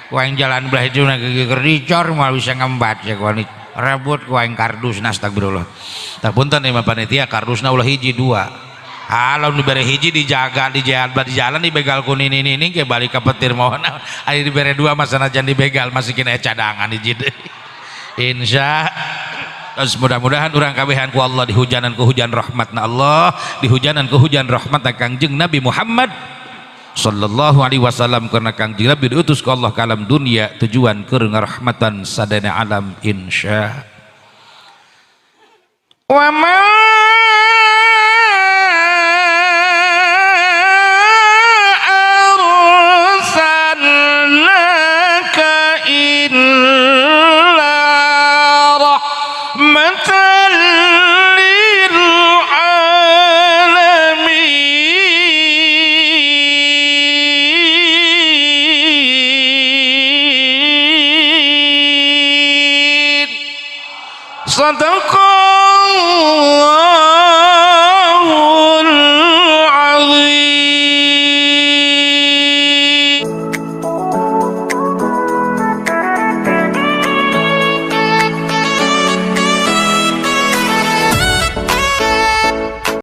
Speaker 3: ku aing jalan belah itu na keur dicor moal bisa ngembat ya ku aing rebut ku aing kardusna astagfirullah.
Speaker 1: Tah punten ieu mah panitia kardusna ulah hiji dua. Kalau dibere hiji dijaga di jalan dibegal ku nini nini ke balik ka petir mohon ari dibere dua mah sanajan dibegal masih kena cadangan hiji deui. Insya terus mudah-mudahan urang kabehan ku Allah dihujanan ku hujan rahmatna Allah, dihujanan ku hujan rahmatna Kangjeng Nabi Muhammad sallallahu alaihi wasallam karena Kangjeng Nabi diutus ku Allah ke alam dunia tujuan keur ngarahmatan sadaya alam insya.
Speaker 3: Wa ma arsalnaka illa rahmatan lil alamin. Sadaqallahul